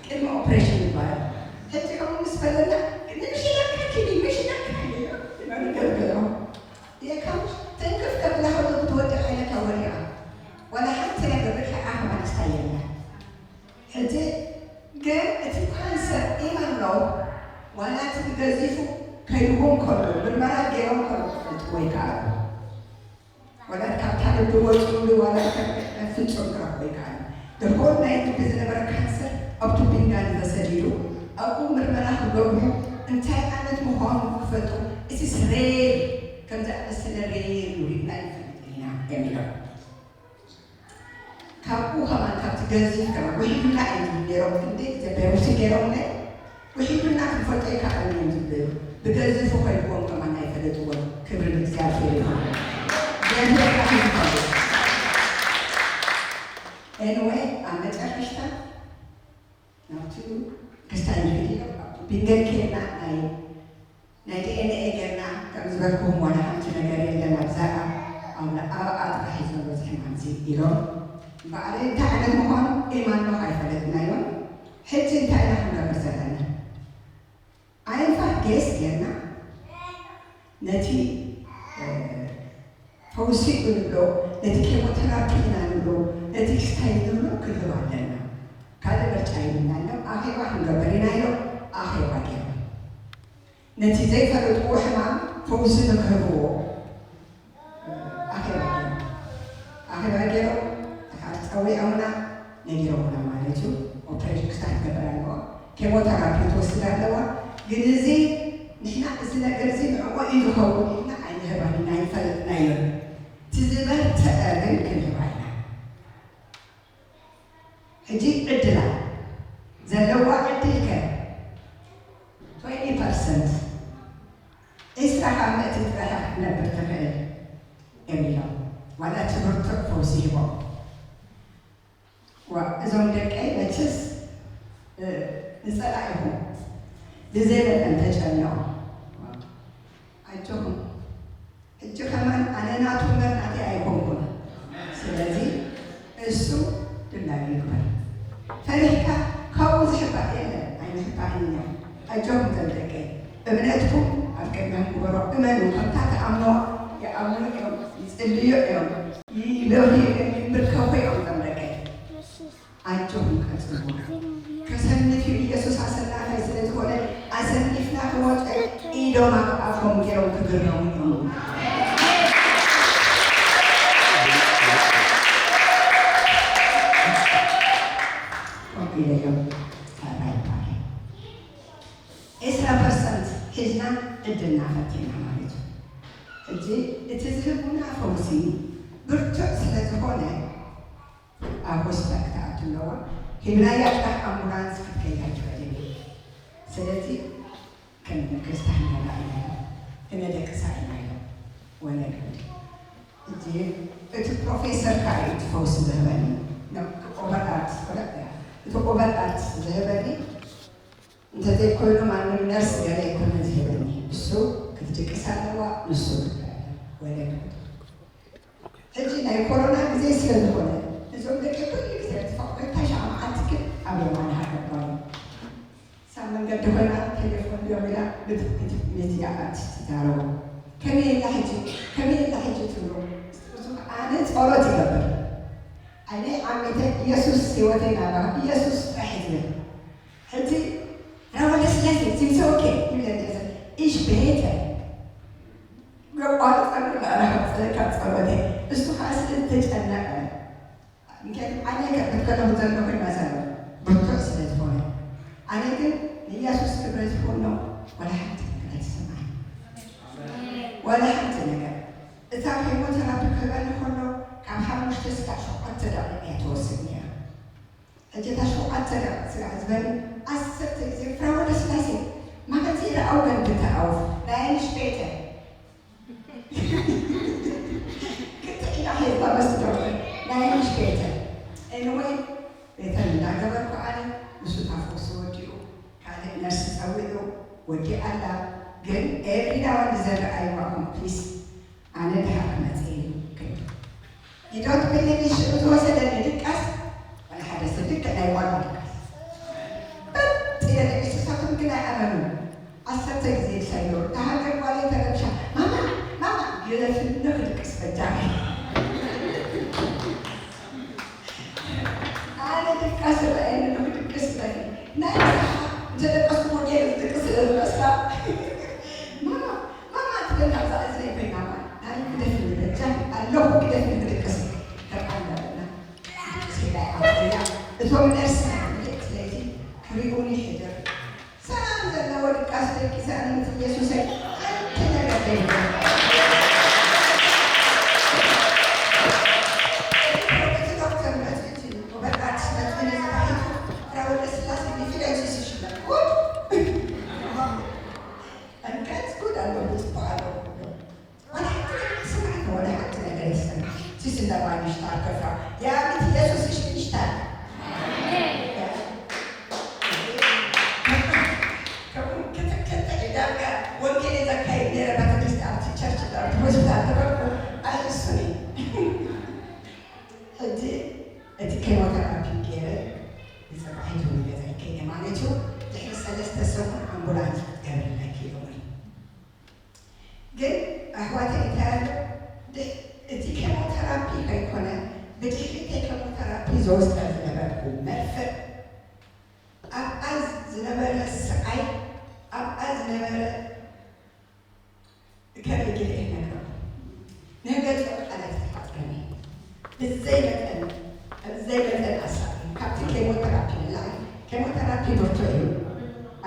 ቅድሚ ኦፕሬሽን ይባሃል ሕጂ ከምኡ ምስ በለና ንምሽ ኢለካ ኪዲ ምሽ ኢለካ ኢለዮ ይበሉ ገብረዮ የካምሽ ትንክፍ ከብላ ከሎ ክትወድቕ ኢለካ ወዲቓ ዋላ ሓንቲ ነገር ርሕዓ ከማን ክስታይ የለን። ሕጂ ግን እቲ ካንሰር ኢመን ነው ዋላ እቲ ገዚፉ ከይድዎም ከሎ ምርመራ ገይሮም ከሎ ክፈልጥዎ ይከኣሉ። ዋላ ካብ ካልእ ዝወፅሉ ዋላ ፍጹም ክረኽቦ ይከኣሉ። ደርሆን ናይ ልቢ ዝነበረ ካንሰር ኣብ ቱቢንጋን ተሰዲዱ ኣብኡ ምርመራ ክገብሩ እንታይ ዓይነት ምዃኑ ክፈልጡ እቲ ስሬ ከምዚ ኣመሰለ ሬር ሪእና ይፈልጥ ኢና የሚለው ካብኡ ከማን ካብቲ ገዚፍ ከማን ውሒዱና እዮም ዝብል ነይሮም። ክንደይ ግዜ በሩሲ ገይሮምለ ውሒዱና ክንፈልጦ ይከኣልን እዮም ዝብሉ ብገዚፉ ከይድዎም ከማን ኣይፈለጥዎን። ክብሪ ንእግዚኣብሔር ይኹን። ገንዘብ ይፈልጥ ኤንወይ ኣብ መጨረሽታ ናብቲ ክስታይ ንሕድ ኢሎም ኣብቲ ቢንገን ኬና ናይ ናይ ዲኤንኤ ጌርና ከም ዝበልኩኹም ዋላ ሓንቲ ነገር የለን ኣብዛ ኣብኣ ጥራሕ እዩ ዘሎ እዚ ሕማም እዚ ኢሎም እምበኣር እንታይ ዓይነት ምዃኑ ኢማኖ ኣይፈለጥናዮን። ሕጂ እንታይ ኢና ክንገብር ዘለና? ኣይንፋት ጌስ ጌርና ነቲ ፈውሲ እንብሎ ነቲ ኬሞቴራፒ ኢና ንብሎ ነቲ ክስታይ ንብሎ ክንህብ ኣለና። ካልእ ምርጫ የብልና ኢሎም ኣኼባ ክንገብር ኢና ኢሎም ኣኼባ ገይሮም። ነቲ ዘይፈለጥዎ ሕማም ፈውሲ ንክህብዎ ኣኼባ ገይሮም። ኣኼባ ገይሮም ድሓር ፀዊዖምና ነጊሮምና ማለት እዩ። ኦፕሬሽን ክሳብ ትገብር ኣለዋ፣ ኬሞተራፒ ትወስድ ኣለዋ። ግን እዚ ንሕና እዚ ነገር እዚ ንዕኡ እዩ ዝኸውን ኢልና ኣይንህባን ኢና፣ ኣይፈለጥናዮን። እቲ ዝበርትዐ ግን ክንህባ ኢና። ሕጂ ዕድላ ዘለዋ ዕድል ከ ትወንቲ ፐርሰንት ዒስራ ካብ ምእቲ ጥራሕ ክትነብር ትኽእል እዮም ኢሎም ዋላ እቲ ብርቱዕ ፈውሲ ሂቦም። ዋ እዞም ደቀይ መቸስ ንፀላኢኹም ብዘይ መጠን ተጨነቑ። ኣጆኹም ሕጂ ከማን ኣነ ናቱ እምበር ናተይ ኣይኮንኩን። ስለዚ እሱ ድላዩ ይግበር። ፈሪሕካ ካብኡ ዝሕባእ የለን ኣይንሕባእን ኢና። ኣጆኹም እዞም ደቀይ እምነትኩም ኣብ ቅድሚኹም ግበሮ። እመኑ ከምታ ትኣምኖ ይኣምኑ እዮም ይፅልዩ እዮም ይበኽዩ እዮም ይንብርከኹ እዮም እዞም ደቀይ። ኣጆኹም ቀጽልዎ። ከሰንፍ እዩ ኢየሱስ ኣሰናፋይ ስለ ዝኾነ ኣሰኒፍና ክወጸ ኢዶም ኣብ ኣፎም ገይሮም ክግረሙ እዮም። ኮፍ ኢለ እዮም ኣራይ ባሪ ዒስራ ፐርሰንት ሒዝና ዕድልና ፈቲና ማለት እዩ። ሕጂ እቲ ዝህቡና ፈውሲ ብርቱዕ ስለ ዝኾነ ኣብ ሆስፒታል ክትኣቱ ኣለዋ። ሂብናያ ጥራሕ ኣምቡላንስ ክትከይድ ኣይትኽእልን እዩ። ስለዚ ከነደቅሳ ኢና ኢናዮ፣ ከነደቅሳ ኢናዮ። ወለድ ወዲ። ሕጂ እቲ ፕሮፌሰር ካሪ እቲ ፈውሲ ዝህበኒ፣ ኦቨር ኣርትስ፣ እቲ ኦቨር ኣርትስ ዝህበኒ እንተዘይኮይኑ ማንም ነርስ ገለ ኣይኮነን ዝህበኒ። እሱ ክትድቅስ ኣለዋ፣ ንሱ ወለድ ወዲ። ሕጂ ናይ ኮሮና ግዜ ስለ ዝኾነ እዞም ደቂ ኩሉ ግዜ ዝፈቕዶ እታ ሻምዓት ግን ኣብ የማን ሃገር ጓል ሳብ መንገዲ ኮይና ቴሌፎን ድዮም ኢላ ብትቕሚት ሚድያ ኣርቲስት ትዛረቡ ከመይ ኢላ ሕጂ ከመይ ኢላ ሕጂ ትብሉ ብዙ ኣነ ጸሎት ይገብር ኣነ ዓሚተ ኢየሱስ ህይወተይ ናባ ኢየሱስ ጥራሕ ዝብል ሕጂ ረወለ ስለዚ ሲምሰ ኦኬ ይብለ ኢየሱስ ich bete የቋርጸሉ ኣለኻ ካብ ጸሎተይ እሱ ከዓ ስለ ዝተጨነቐ ምክንያቱ ዓለይ ከጥፍ ከለኹ ዘለኹ ይመሰሎ ብርቱዕ ስለ ዝኾነ ኣነ ግን ንኢየሱስ ክብረት ይኹኖ ወላ ሓንቲ ነገር ኣይትሰማዓኒ ወላ ሓንቲ ነገር እታ ኬሞቴራፒ ክህበኒ ከሎ ካብ ሓሙሽተ ስጋዕ ሸውዓተ ደቂቕ እያ ትወስድ ነይራ ሕጂ እታ ሸውዓተ ደቂቕ ስጋዕ ዝበኒ ዓሰርተ ግዜ ፍራወደ ስላሴ ማኸት ይረኣው ገንብተ ኣውፍ ናይ ኣንሽ ቤተ ክልተ ኢዳ ሒዝና በስ ዶክተር ናይ ኣንሽ ቤተ ኤንወይ ቤተን እንዳገበርኩ ኣነ ንሱ ታፎክሲ ወዲኡ ካልእ ነርሲ ጸዊዑ ወዲኣ ኣላ ግን ኤቭሪ ናው ኤንድ ዘረኣይዋ ኮምፕሊስ ኣነ ድሓር ክመጽእ እዩ ከይዱ You don't believe me ሽዑ ዝወሰደኒ ድቃስ ወላ ሓደ ሰብ ልክዕ ናይ ጓል ድቃስ በጥ ኢለ ደቂሱ ሳቶም ግን ኣይኣመኑን ዓሰርተ ግዜ ይሳይሎ እታ ሃገር ጓለይ ተረብሻ ማማ ማማ ግለፍኒ ክድቅስ በጃኺ ኣነ ድቃስ ረኣየኒ ክድቅስ በኒ ናይ ንስኻ እንተደቀስኩ ወጌ ዝድቅስ ስለ ዝመስላ ማማ ማማ ትበል ኣብዛ እዝነይ ኮይና ናይ ግደፍኒ በጃኺ ኣለኹ ግደፍኒ ክድቅስ ተቃለልና እቶም ነርስ ስለዚ ክሪኡኒ ሕድር ሰላም ዘለዎ ድቃስ ደቂሰ ኣነ ምስ ኢየሱሰይ ሓንቲ ነገር ዶክተር መጽእቲ ወበቃት መጽእነ ተባሂሉ ፍራ ወልደስላሴ ዲፊደንስ ይሽለጥ። ጉድ! እንከት ጉድ ኣለዎ፣ ጽቡቕ ኣለዎ። ዋላ ሓንቲ ነገር ኣይሰማዕን፣ ዋላ ሓንቲ ነገር ኣይሰማዕን። ሲስ እንዳ ባይ ንሽታር ከፍራ። ያ ምት ኢየሱስ እሽ ንሽታር። ከምኡ ክልተ፣ ክልተ ዳርጋ ወንጌል ዘካይድ ነይረ ቤተክርስትያን ኣብቲ ቸርች ኣብቲ ሆስፒታል ተረፉ ኣይእሱኒ። ሕጂ እቲ ኬሞተራፒ ገይረ ንፀባሒቱ ንገዛይ ከይደ ማለት እዩ። ድሕሪ ሰለስተ ሰሙን ኣምቡላንስ ክትገብርለኪ ኢሎምኒ። ግን ኣሕዋተይ እንታይ ኣሎ፣ ድሕ-፣ እቲ ኬሞተራፒ ከይኮነ ብድሕሪ እቲ ኬሞተራፒ ዝወስዳ ዝነበርኩ መርፍእ ኣብኣ ዝነበረ ስቓይ፣ ኣብኣ ዝነበረ ከመይ ገለ እየ ነግረኩም። ንገጾም ቃላት ተፋጥረኒ። ብዘይ መጠን፣ ብዘይ መጠን ኣሳቒ። ካብቲ ኬሞተራፒ ንላዕሊ፣ ኬሞተራፒ ብርቱዕ እዩ።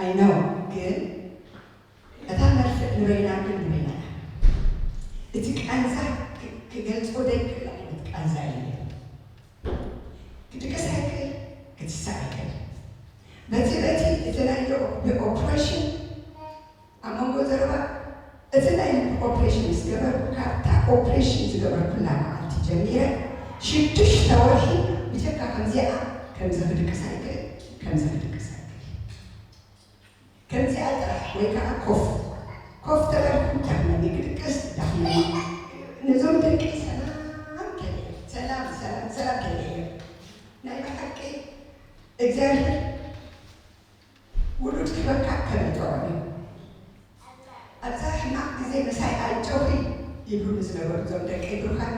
I know፣ ግን እታ መርፍእ ንበይና ግን ንበይና እያ። እቲ ቃንዛ ክ-፣ ክገልጾ ዘይክእል ዓይነት ቃንዛ እዩ። ክድቅስ ኣይክእል፣ ክትሳእ ኣይክእል። በቲ፣ በቲ እቲ ናይ ኦፕሬሽን ኣብ መንጎ ዘረባ እቲ ናይ ኦፕሬሽን ምስ ገበርኩ፣ ካብታ ኦፕሬሽን ዝገበርኩላ መዓልቲ ጀሚረ ሽዱሽተ ወርሒ ብጀካ ከምዚኣ፣ ከምዚ ክድቅስ ኣይክእል፣ ከምዚ ክድቅስ ኣይክእል። ከምዚኣ ጥራሕ ወይ ከዓ ኮፍ፣ ኮፍ ተበልኩ ዳሕመኒ፣ ክድቅስ ዳሕመኒ። ነዞም ደቂ ሰላም ከልየ፣ ሰላም፣ ሰላም፣ ሰላም ከልየ። ናይ ብሓቂ እግዚኣብሔር ውሉድ ክህበካ ከመይ ጥዑም እዩ። ኣብዛ ሕማቕ ግዜ ምሳይ ኣጆኺ ይብሉ ዝነበሩ እዞም ደቀይ ብሩኻት፣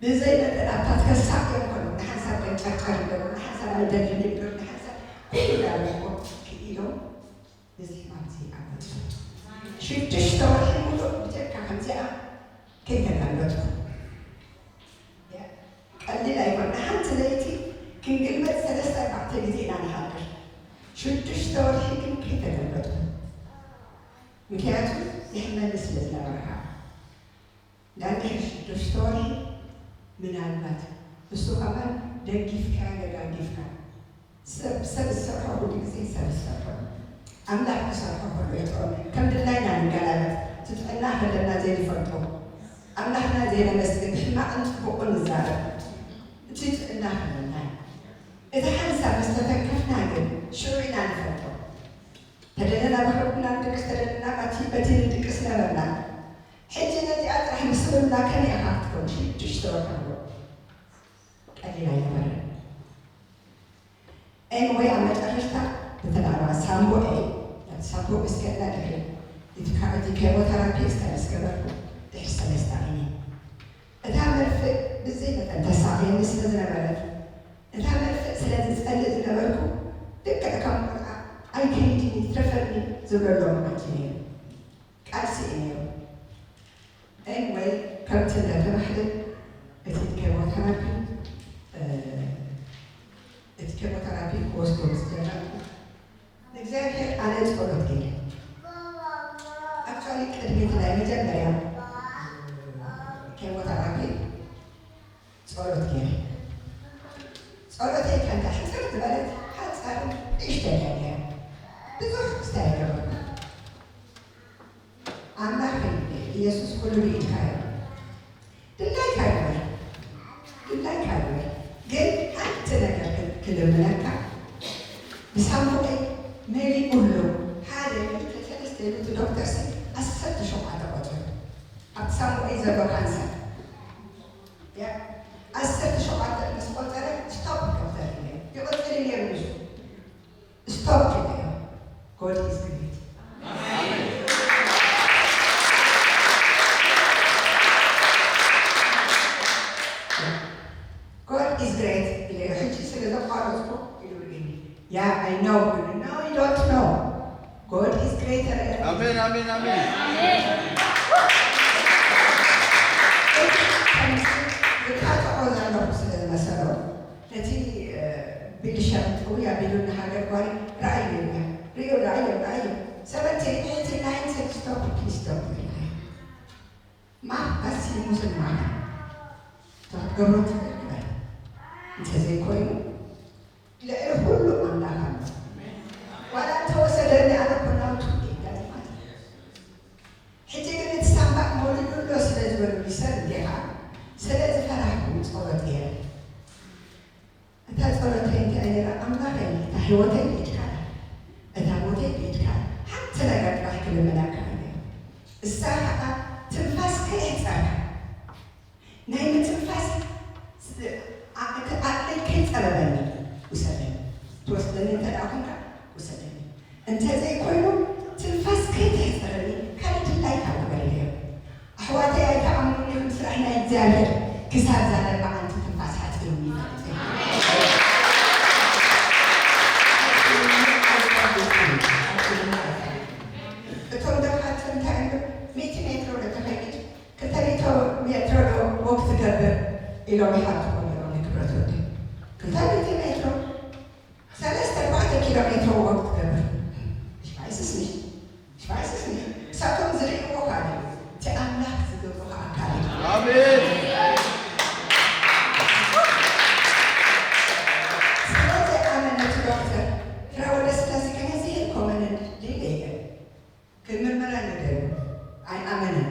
ብዘይ መጠን ኣብታ ተሳቕዮም ከለዉ፣ ንሓንሳብ ቀንጨርጨር ይገብሩ፣ ንሓንሳብ ኣይደልን ይብሉ፣ ንሓንሳብ ኩሉ ዳርጎ ክኢሎም ነዚ ሕማም እዚ ኣመጹ። ሽዱሽተ ወርሒ ሙሉእ ብጀካ ከምዚኣ ከይተጋለጥኩ። ቀሊል ኣይኮን። ንሓንቲ ለይቲ ክንግልበጥ ሰለስተ ኣርባዕተ ግዜ ኢና ንሃድር። ሽዱሽተ ወርሒ ግን ከይተገልበጥኩ። ምክንያቱ የሕመኒ ስለ ዝነበረ ከዓ። እንድሕር ሽዱሽተ ወርሒ ምናልባት እሱ ከማን ደጊፍካ ደጋጊፍካ። ሰብ፣ ሰብ ዝሰርሖ ኩሉ ግዜ ሰብ ዝሰርሖ። ኣምላኽ ክሰርሖ ከሎ እዩ ጥዑም። ከም ድላይና ንገላበጥ። እቲ ጥዕና ከለና ዘይንፈልጦ። ኣምላኽና ዘይነመስግን፣ ብሕማቕን ጽቡቕን ንዛረብ። እቲ ጥዕና ከለና እዩ። እቲ ሓንሳብ ምስ ተተንከፍና ግን ሽዑ ኢና ንፈልጦ። ተደለና ብኸብድና ንድቅስ፣ ተደለና በቲ፣ በቲ ንድቅስ ነበርና። ሕጂ ነዚኣ ጥራሕ ምስ በሉና ከመይ ኢኻ ክትከውን? ሽዱሽተ ወርሒ ኣሎ። ቀሊል ኣይነበረን። ኤንወይ ኣብ መጨረሽታ ብተላባ ሳምቦኤ፣ ናብቲ ሳምቦ ምስ ከድና ድሕሪ እቲ ካ-፣ እቲ ኬሞተራፒ እስከ ምስ ገበርኩ ድሕሪ ሰለስተ ዓይኒ። እታ መርፍእ ብዘይ መጠን ተሳቕየኒ ስለ ዝነበረት፣ እታ መርፍእ ስለ ዝጸልእ ዝነበርኩ፣ ልክዕ ከም ቆልዓ ኣይከይድን ይትረፈኒ ዝብለሎም መዓልቲ ነይሩ። ቃልሲ እዩ ነይሩ። ኤንወይ ከምቲ እንደተባህለ እቲ ኬሞተራፒ፣ እ፣ እቲ ኬሞተራፒ ክወስዶ ምስ ጀመርኩ ንእግዚኣብሔር ኣነ ጸሎት ገይረ። ኣክቹዋሊ ቅድሚ እቲ ናይ መጀመርያ ኬሞተራፒ ጸሎት ገይረ። ጸሎተይ ከንታ ሕጽር ዝበለት ሓጻርን ንእሽተይ እያ ነይራ። ብዙሕ ክስታይ ኣይገበርኩ። ኣምላኸይ፣ ኢየሱስ ኩሉ ብኢድካ እዩ። ድላይካ ግበር፣ ድላይካ ግበር። ግን ሓንቲ ነገር ክ-፣ ክልምነካ፣ ብሳምቡኤይ መሊኡሉ፣ ሓደ፣ ክልተ፣ ሰለስተ ኢሉ እቲ ዶክተርሲ ዓሰርተ ሸውዓተ ቆጺሩ። ኣብቲ ሳምቡኤይ ዘሎ ካንሰር። ያ፣ ዓሰርተ ሸውዓተ ምስ ቆጸረ፣ ስቶፕ ዶክተር ኢለ። ይቕጽል እዩ ነይሩ ንሱ። ስቶፕ ኢለ። God is great። God is great ኢለ። ሕጂ ስለ ዘቋረጽኩ ኢሉ ርእኒ። ያ፣ I know፣ no, you don't know። God is greater than ኣሜን፣ ኣሜን፣ ኣሜን። ዝታጠቆ ዘለኹ ስለ ዝመሰሎ፣ ነቲ፣ እ፣ ቢልሻ ጥውይ ኣቢሉ ንሃገር ጓሪ ረኣዩ ኢልና። ሪኡ፣ ረኣዩ፣ ረኣዩ። ሰቨንቲን፣ ኤይቲን፣ ናይንቲን፣ stop፣ please stop ኢልና። ገብሮት ይበል። እንተዘይኮይኑ ልዕሊ ኩሉ ኣምላኽ ኣሎ። ዋላ እንተወሰደኒ ኣነ ኮናቱ ማለት እዩ። ሕጂ ግን እቲ ሳምባ ሞሊዱሎ ስለ ዝበሉኒ ሰብ እንዲኻ ስለ ዝፈራህኩ ጸሎት ገይረ። እታ ጸሎተይ እንታይ ነይራ? ኣምላኸይ፣ እታ ህይወተይ ብኢድካ እያ፣ እታ ሞተይ ብኢድካ እያ፣ ሓንቲ ነገር ጥራሕ ክልምነካ እየ። እሳ ኸኣ ትንፋስ ከየሕጸርካ ናይ ምትንፋስ ስ-፣ ዓ-፣ እቲ ዓቕለይ ከይጸበበኒ ውሰደኒ። ትወስደኒ እንተ ደኣ ኾንካ ውሰደኒ። እንተ ዘይኮይኑ ትንፋስ ከይተሕጽረኒ ካልእ ድላይካ ግበረለይ። ኣሕዋተይ ኣይትኣምኑን ኢኹም፣ ስራሕ ናይ እግዚኣብሔር ክሳብ እዛ ለባዓንቲ ትንፋስ ሓጺሩኒ ይፈልጥ። እቶም ደሓርቲ እንታይ እዮም? ሚእቲ ሜትሮ ዶ ተኸይድ፣ ክልተ ሚእቲ ሜትሮ ዶ ወክ ትገብር ኢሎም ይሓትዎ ነይሮም ንክብረት ወደይ። ክልተ ሚእቲ ሜትሮ፣ ሰለስተ ኣርባዕተ ኪሎ ሜትሮ ወክ ትገብር። Ich weiß es nicht. Ich weiß es nicht. እሳቶም ዝርእይዎ ካልእ እዩ። እቲ ኣምላኽ ዝገብሮ ኸኣ ካልእ እዩ። ኣሜን። ስለዚ ኣነ ነቲ ዶክተር ፍረ ወልደስላሴ ከመይ ዝህል ኮመንን ድለ እየ። ክምርምረኒ ደልዩ ኣይኣመነን።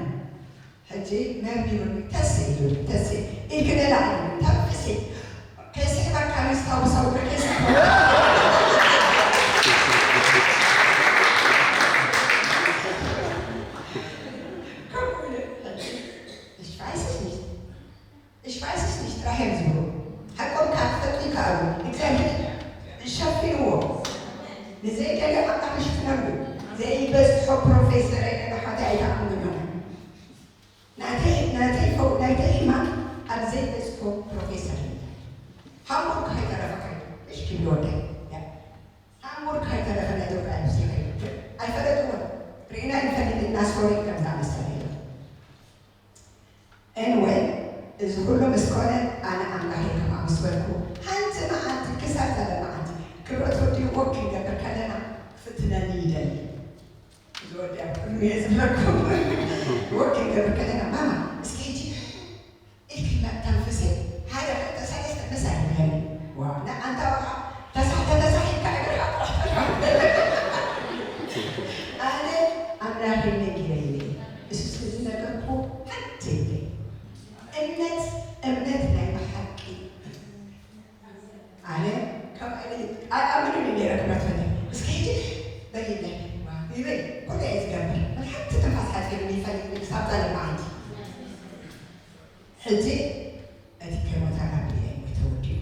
ሕጂ መርሚሩኒ ተስእ ኢሉኒ፣ ተስእ ኢልኪ ንላዕሊ ተንፍሲ። ከይስሕበካ ምስታውሰው ከይስሕበካ። ከምኡ ኢለ ሕጂ Ich weiß es nicht. Ich weiß es nicht ጥራሕ እዮም ዝብሉ። ሓቆም ከዓ ክፈልጡ ይከኣሉ። እግዚኣብሔር ሸፊንዎ። ንዘይደልዮ ኣምላኽ ይሽፍነሉ። ዘይበዝሖ ፕሮፌሰር የለን ኣሕዋተይ ኣይትኣምኑን ኢኹም። ናተይ ናተይ ፈው ናተይ ሕማም ኣብ ዘይበዝሖ ፕሮፌሰር የለን። ሃምቡርግ ከይተረፈ ከይዱ እሽ ክብሉ ወደይ። ሃምቡርግ ከይተረፈ ናይ ኢትዮጵያ ኢንዱስትሪ ከይዱ ኣይፈለጥዎን። ርኢና ንፈልጥ ኢና ስቶሪ ከም ዝኣመሰለ የለን። Anyway እዚ ኩሉ ምስ ኮነ ኣነ ኣምላኸይ ከም ኣመስገንኩ ሓንቲ መዓልቲ ክሳብ ዛለ መዓልቲ ክብረት ወዲ ወክ ክንገብር ከለና ክፍትነኒ ይደሊ። እዚ ወዲ ኣብ ቅድሚ እየ ዘለኩም ወክ ክንገብር ከለና ማማ እስኪ ሕጂ ኢልኪ ተንፍሲ ሓደ ክልተ ሰለስተ ምሳይ ይብለኒ። ዋ ንኣንታ ወርሓ ተሳሕተ ተሳሒካ እግርካ ጥራሕ ተርፋ። ኣነ ኣምላኸይ ነጊረኒ እሱ ስለ ዝነገርኩ ሓንቲ ይብለኝ። እምነት እምነት ናይ ብሓቂ ኣነ ከም ኣይኣምንን ነይረ ክብረት ፈለ እስኪ ሕጂ በሊለ ይብል ኩሉ እየ ዝገብር። ሓንቲ ትንፋስ ሓፂር ይፈልጥ ክሳብ ዛለ መዓልቲ ሕጂ እቲ ኬሞተራፒ ተወዲኡ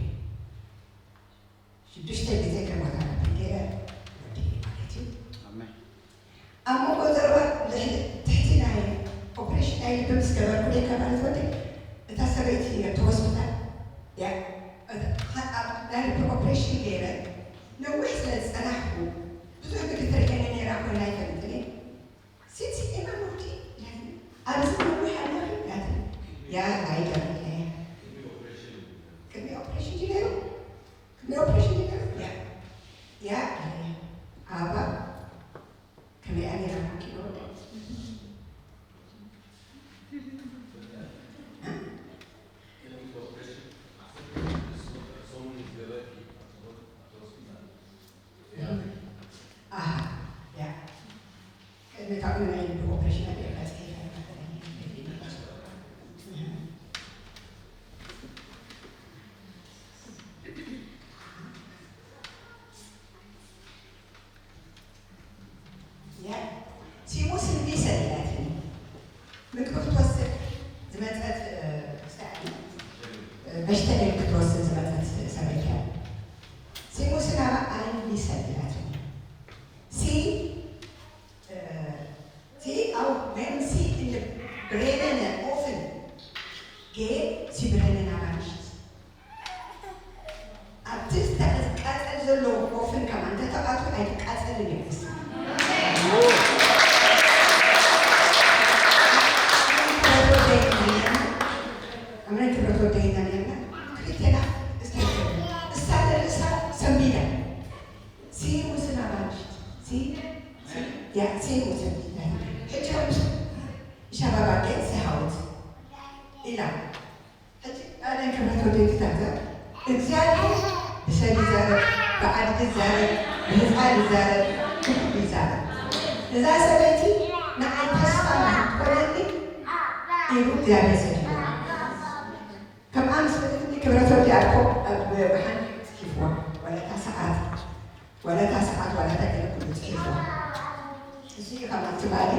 ሽዱሽተ ግዜ ኬሞተራፒ ገይረ ወዲኡ ማለት እዩ። ኣብ መንጎ ዘረባ ትሕቲ ናይ ኦፕሬሽን ናይ ልቢ ምስ ገበርኩ ደይካ ማለት ወዲ እታ ሰበይቲ ኣብቲ ሆስፒታል ያ ናይ ልቢ ኦፕሬሽን ገይረ ነዊሕ ስለ ዝፀናሕኩ ብዙሕ ግዲ ትርእየኒ ነይራ ኮይና ኣይፈልጥን እየ። ሲቲ ኤማ ሞቲ ኢላትኒ። ኣብዚ ነዊሕ ኣለኺ ኢላትኒ። ያ ኣይገርም ኢለ እያ። ቅድሚ ኦፕሬሽን ድዩ ነይሩ? ቅድሚ ኦፕሬሽን ድዩ ነይሩ? ያ ያ ኢለ እያ። ኣባ ከመይ እያ ነይራ ሓኪም ወደ ኣሃ ያ ቅድሚ ካብኡ ናይ ልቢ ኦፕሬሽን ኣቢለ በፂሐ ይፈልጥ ያ ሲሙስ እንዲ ሰሊላትኒ ምግቢ ክትወስድ ዝመፀት በሽተደል ክትወስድ ዝመፀት ሰበይቲ እያ። ሲሙስ ናባ ኣይንዲ ሰሊላትኒ ሲ ሲ ኣው ሜም ሲ እንደ ብሬነነ ኦፍን ጌ ሲ ብሬነና ባንሽት ኣብቲ ዝተቃጸል ዘሎ ኦፍን ከማን እንተተኣቱ ኣይትቃጸልን እዩ። ኣምረን ክብረት ወደይና ነርና ክልቴና እሳ ንርእሳ ሰንቢዳ ሲሙስና ባንሽት ሲ ያ ሲሙስን ሕጂ ሸባባ ጌት ሲሃውት ኢላ ሕጂ ኣነ ወደይ ክታዘብ እግዚኣብሔር ብሰብ ይዛረብ፣ ብኣድጊ ይዛረብ፣ ብህፃን ይዛረብ፣ ብኩሉ ይዛረብ። እዛ ሰበይቲ ንዓይ ተስፋ ንክትኮነኒ ኢሉ እግዚኣብሔር ሰዲድዋ። ከምኣ ምስ በለትኒ ክብረት ወዲ ኣኮ ኣብ ብሓንቲ ጽሒፍዋ። ወለታ ሰዓት ወለታ ሰዓት ወለታ ገለ ኩሉ ጽሒፍዋ። እዚ እዩ ከምኣ ትባሊ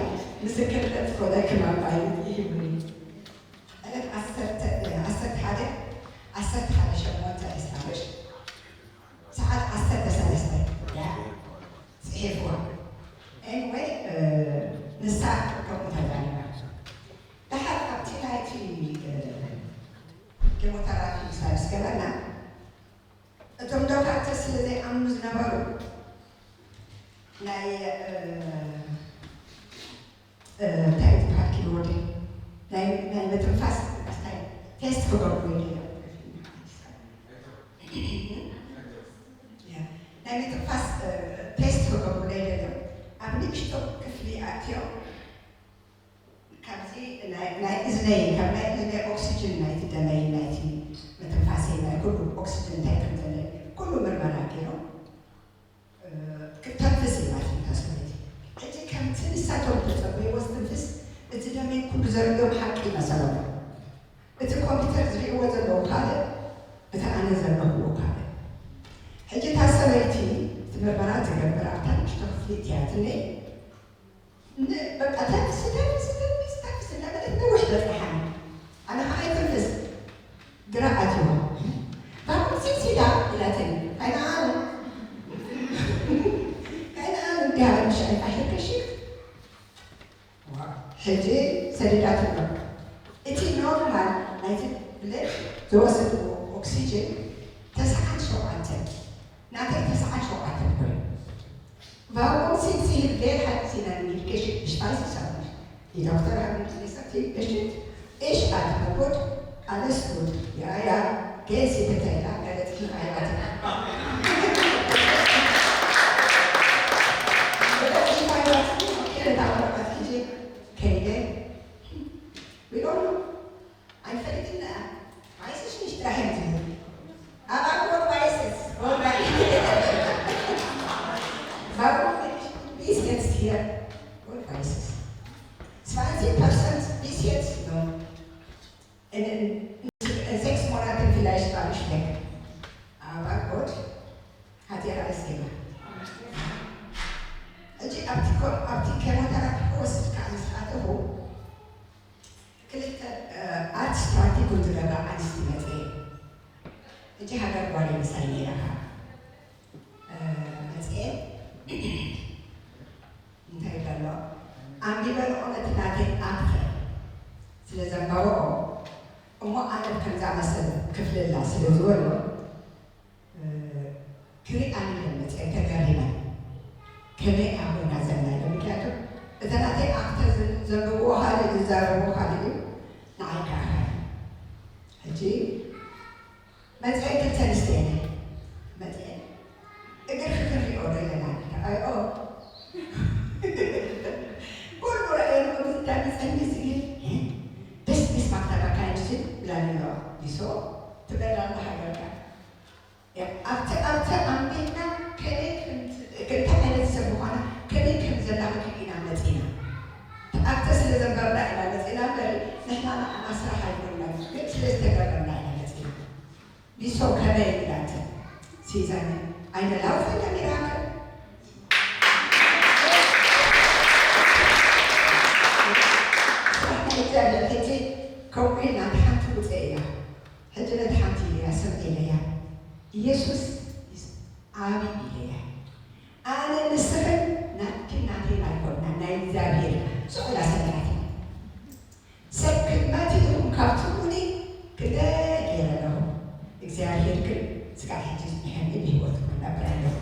ምስክርነት ኮነ ክማባይ ይህብኒ። ዕለት ዓሰርተ ዓሰርተ ሓደ ዓሰርተ ሓደ ሸሞንተ ዕስራ ምሽ ሰዓት ዓሰርተ ሰለስተ ጽሒፍዋ። ኤኒወይ ንሳ ከምኡ ተዛሪባ። ደሓር ኣብቲ ናይቲ ኬሞተራፒ ሳልስ ገበና እቶም ዶክተር ስለ ዘይኣምኑ ዝነበሩ ናይ እንታይ ዝበሃል ኪቦርድ ናይ ናይ ምትንፋስ እንታይ ቴስት ክገብሩ ይደልዮም ናይ ምትንፋስ ቴስት ክገብሩ ይደልዮም ኣብ ንእሽቶ ክፍሊ ኣትዮም ካብዚ ናይ እዝነይ ካብ ናይ እዝነይ ኦክሲጅን ናይቲ ደመይ ናይቲ ምትንፋሰይ ናይ ኩሉ ኦክሲጅን እንታይ ከም ዘለኒ ኩሉ ምርመራ ገይሮም ክተንፍስ ኢላትኒ እታ ሰበይቲ። ሕጂ ከምቲ ንሳቶም ዝተጸበይዎ ዝትንፍስ እቲ ደመይ ኩሉ ዘርእዮም ሓቂ መሰሎም። እቲ ኮምፒተር ዝርእይዎ ዘለዉ ካልእ እቲ ኣነ ዘለኹዎ ካልእ። ሕጂ እታ ሰበይቲ እቲ ምርመራ ትገብር ኣብታ ንእሽቶ ክፍሊ እትያትኒ በቃ ተንፍሲ ተንፍሲ ተንፍሲ ተንፍሲ እንዳበለት ነዊሕ በፅሓኒ። ኣነ ከዓ ኣይተንፍስ ግራ ኣትዋ ባኩም ሲሲዳ ኢላትኒ ኣይነኣኑ ኣይነኣኑ እንዲሃበ ምሽ ኣይጣሽርከ ሽክ ሕጂ ሰዲዳትሎ እቲ ኖርማል ናይቲ ብለድ ዝወሰድዎ ኦክሲጅን ተስዓን ሸውዓተን ናተይ ተስዓን ሸውዓተን ኮይኑ Warum sind Sie Mehrheit in einem Geschichtsspeichersammlung? Die Doktor haben gesagt, bestimmt, ich atme gut, alles gut. Ja, ja, gehen Sie bitte lang, er wird Ihnen heiraten. Oder ich heirate, okay, dann dauert das Kind, keine. We don't know. Ein Feld in der Weiß ich nicht, drei Hände. Aber Gott weiß es. Gott weiß es. Warum bin ich bis jetzt hier? Gott weiß es. zwanzig Prozent bis jetzt noch. In, in, in sechs Monaten vielleicht war ich weg. Aber Gott hat ja alles gemacht. ሕጂ ኣብቲ ኬሞተራፒ ክወስድ ከዓ ምስ ኣተኹ ክልተ ኣርት ፕራክቲክ ዝገብራ ኣንስቲ መፅኤ ሕጂ ሃገር ጓል ምሳይ ነይራ ከዓ መፅኤ እንታይ ይበሎ ኣንቢበልኦ ነቲ ናተይ ኣክተር ስለ ዘንበብኦ እሞ ኣነ ከም ዝኣመሰለ ክፍልላ ስለ ዝበሎ ክሪኣኒ ኢለን መፅኤን ተገሪመን ከመይ ኢና ኮይና ዘለና ኢለን ምክንያቱ እተ ናተይ ኣክተር ዘንብብዎ ካልእ ዝዛረብዎ ካልእ እዩ ንዓይ ከዓ ካልእ ሕጂ መፅኤን ክልተ ኣንስትዮ እየን መፅኤን እግርኪ ክንሪኦ ዶ ኢለና ተቐሪኦ ኩሉ ረኣየን ከምዚ እንዳመፀኒ ዝብል ደስ ደስ ማክታባ ካይንሽን ብላኒ ኣለዋ ይሶ ትበላ እንዳሃገርካ ኣብቲ ኣብቲ ኣንቢብና ከመይ እንታይ ዓይነት ሰብ ምዃና ከመይ ከም ዘላኽክል ኢና መፂና ኣብተ ስለ ዘንበርና ኢና መፂና እምበሪ ንሕና ንዓና ስራሕ ኣይኮንና ግን ስለ ዝተገረምና ኢና መፂና ቢሶ ከመይ ኢላትን ሲዛነ ኣይነ ላውፈ ተሚራከ ስራሕ ናይ እግዚኣብሔር ሕጂ ከምኡ ኢልና ሓንቲ ውፅእ ኢና ሕጂ ነቲ ሓንቲ ኢለያ ስምዒ ኢለያ ኢየሱስ ዓቢ ኢለያ ኣነ ንስኽን ናትኪን ናተይን ኣይኮንና ናይ እግዚኣብሔር ስቑላ ሰሚዓትኒ ሰብ ክድማት ኢኹም ካብ ትብሉኒ ክለ ገይረ ኣለኹ እግዚኣብሔር ግን ስጋዕ ሕጂ ዝኒሐኒ ብህይወት ክነብር ኣለኹ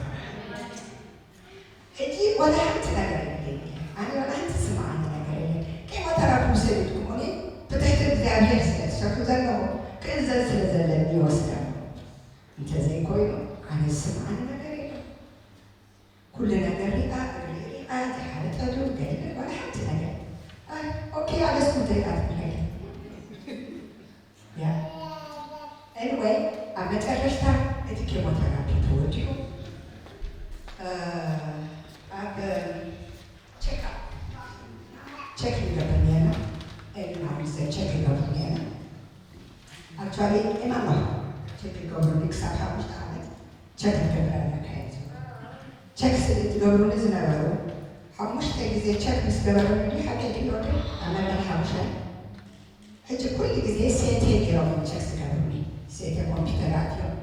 ሕጂ ዋላ ሓንቲ ነገር የብለይ ኣነ ዋላ ሓንቲ ዝስምዓኒ ነገር የለን ኬሞተራፒ ውሰድ ኢልኩሙኒ ብትሕቲ እግዚኣብሔር ስለ ዝሰርሑ ዘለኹ ክእዘዝ ስለ ዘለኒ ይወስድ ኣሎ እንተዘይኮይኑ ኣነ ዝስምዓኒ ነገር የለን ኩሉ ነገር ሪኣ እግሪ ሪኣ ዝሓለጠሉ ገለ ዋላ ሓንቲ ነገር መጨረሽታ እቲ ኬሞቴራፒ ተወዲኡ ኣብ ቸክ ቸክ ንገብር ነርና። ኤልና ምስ ቸክ ይገብሩ ነርና። ኣክቹዋሊ ኤማማ ቸክ ይገብሩ ክሳብ ሓሙሽተ ዓመት ቸክ ክትገብር ኣለካ እዩ። ቸክ ስለ ዝገብሩኒ ዝነበሩ ሓሙሽተ ግዜ ቸክ ምስ ገበሩኒ ሓቂ ድዩ ወዲ ኣብ መበል ሓሙሽተ ሕጂ ኩሉ ግዜ ሴቴ ገይሮም ቸክ ዝገብሩኒ ሴቴ ኮምፒውተራት እዮም።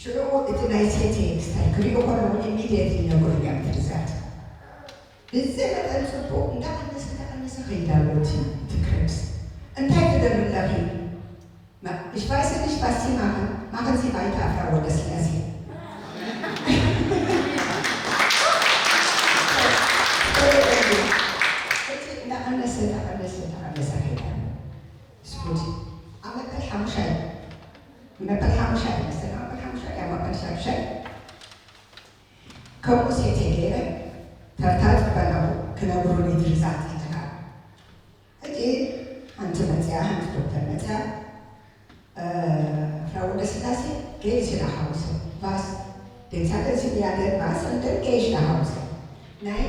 ሽዑ እቲ ናይ ሴቴ ስታይ ክሪኡ ከለዉ ኢሚድየት ይነግሩኒ እዮም ትርዛት ብዘይ መጠን ጽቡቕ እንዳቐነሰ እንዳቐነሰ ከይዳሎ እቲ እቲ ክሬምስ እንታይ ትገብሪ ኣለኺ? Ich weiß nicht, was Sie machen. Machen Sie weiter, Frau Wodeslassie. እንዳቐነሰ እንዳቐነሰ እንዳቐነሰ ከይዳ ስኩቲ ኣብ መበል ሓሙሻይ መበል ሓሙሻይ መሰለኝ ኣብ መበል ሓሙሻይ ኣብ መበል ሻዱሻይ ከምኡ ሴቴ ገይረ ተርታ ጽበላኹ ክነግሩኒ ድርዛት ይትካ ሕጂ ሓንቲ መጽያ ሓንቲ ዶክተር መጽያ ፍራው ወደ ስላሴ ገይሽ ላሃውሰ ቫስ ደንሳደን ስሚያደን ቫስ እንደን ገይሽ ላሃውሰ ናይ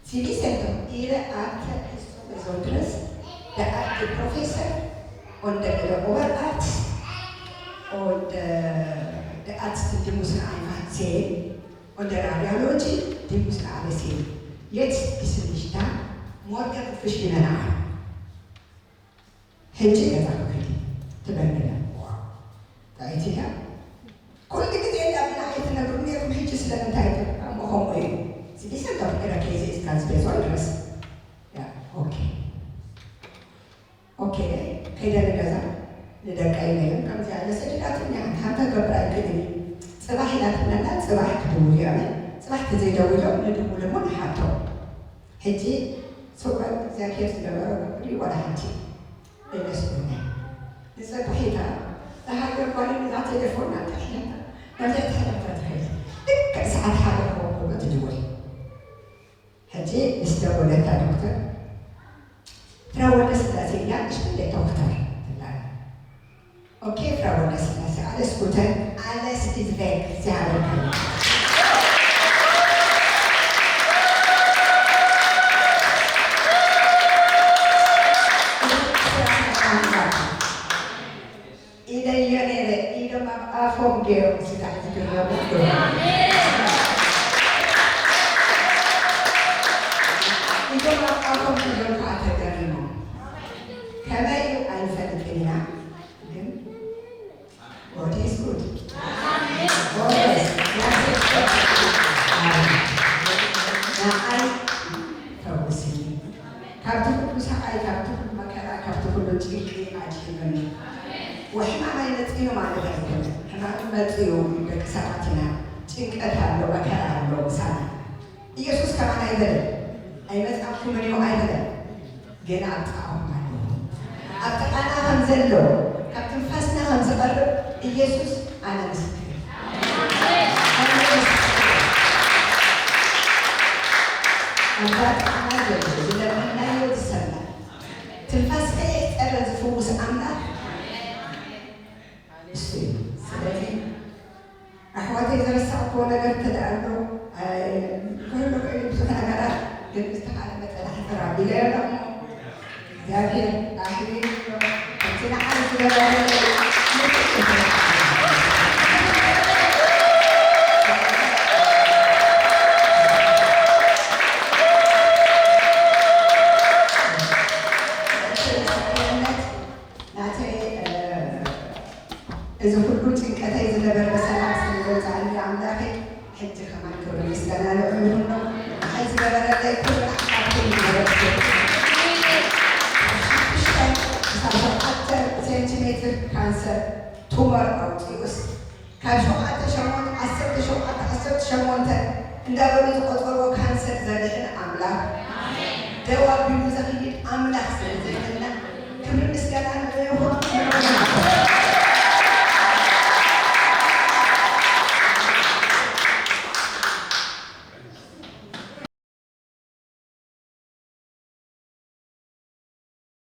ሲቪ ሰንተር ኢረ ኣተ እሱ በዞን ድረስ ደኣት ፕሮፌሰር und der Oberarzt und äh, der Arzt, die müssen einfach sehen und der Radiologie, die müssen alles sehen. Jetzt ist nicht da, morgen rufe ich Ihnen an. ሕጂ ገዛ ክኸዲ ትበል ነይራ። ጥዕይቲ እያ። ኩሉ ግዜ እንዳብና ኣይትነግሩ ነይርኩም፣ ሕጂ ስለምንታይ ከምኡ ከምኡ እዩ። እዚ ቢሰንቶ ፍቅረ ኬዚ እስካዝ ቤዞን ድረስ ያ ኦኬ ኦኬ ከይደ ንገዛ ንደቀይ ነይሩ ከምዚ ያለ ሰዲዳትኛ ሓንታ ገብራ ይክእል ጽባሕ ኢላትነና ጽባሕ ክድውል እዮም ጽባሕ ተዘይደውሎም ንድውል እሞ ንሓቶም ሕጂ ስውረት እግዚኣብሔር ዝገበሮ ክብሪ ዋላ ሓንቲ የመስግነ ንጽባሒታ ዝሃገር ጓል እዛ ቴሌፎን ኣንጠልሒላታ ናብዚኣ ተሕለፍታ ትኸይድ ልክዕ ሰዓት ሓደ ክኸውን ከሎ ትድውል ሕጂ ምስ ደወለታ ዶክተር ፍራ ወልደስላሴ እያ እሽትንዴ ዶክተር ትላለ ኦኬ ፍራ ወልደስላሴ alles gute alles is weg sie haben keine ኢለዮ ነይረ ኢዶም ኣብ ኣፎም ገይሮም ስጋዕ ዝግረሙ ኢዶም ኣብ ኣፎም ገይሮም ከዓ ተገሪሞም ከመይ እዩ ኣይንፈልጥን ኢና ግን God is good. Always. ንዓይ ፈውስኒ ካብቲ ኩሉ ሰብኣይ ካብቲ ኩሉ መከራ ካብቲ ኩሉ ጭንቂ ኣድሒኑኒ ወሕማም ኣይመፅእዩ ማለት ኣይኮነ ሕማም መፅኡ ደቂ ሰባት ኢና ጭንቀት ኣሎ መከራ ኣሎ ምሳና ኢየሱስ ከማን ኣይበለ ኣይመፃኩምን እዩ ኣይበለ ግን ኣብ ጥቓኹም ኣለኹ ኣብ ጥቓና ከም ዘሎ ካብ ትንፋስና ከም ዝቐርብ ኢየሱስ ኣነ ምስክር ኣብዛ ጥቓና ዘሎ ዝለመናዮ ዝሰምዕ ትንፋስ ከየሕፀረ ዝፍውስ ኣምላኽ እሱ እዩ ስለዚ ኣሕዋተይ ዝረሳዕክዎ ነገር እንተ ደኣ ኣሎ ክህሉ ክእል ብዙሕ ነገራት ግን ብዝተኻለ መጠን ኣሕፅር ኣቢለ ኣለኹ እግዚኣብሔር ኣሕቢሩ ከምቲ ንዓይ ዝገበረለይ ናተይ እዚ ኩሉ ጭንቀተይ ዝነበረ ብሰላም ስለ ዘውፅኣኒ ኣምላኸይ ሕጂ ከማን ክብሪ ምስጋና ልዑል ይሁኖ ንዓይ ዝገበረለይ ኩሉ ንዓኻትኩም ይገበርኩ ሽዱሽተ ክሳብ ሸውዓተ ሴንቲሜትር ካንሰር ቱመር ኣውፂኡስ ካብ ሸውዓተ ሸሞንተ ዓሰርተ ሸውዓተ ዓሰርተ ሸሞንተ እንዳበሉ ዝቆፀርዎ ካንሰር ዘድሕን ኣምላኽ ደው ኣቢሉ ዘኽይድ ኣምላኽ ስለ ዘይኮነ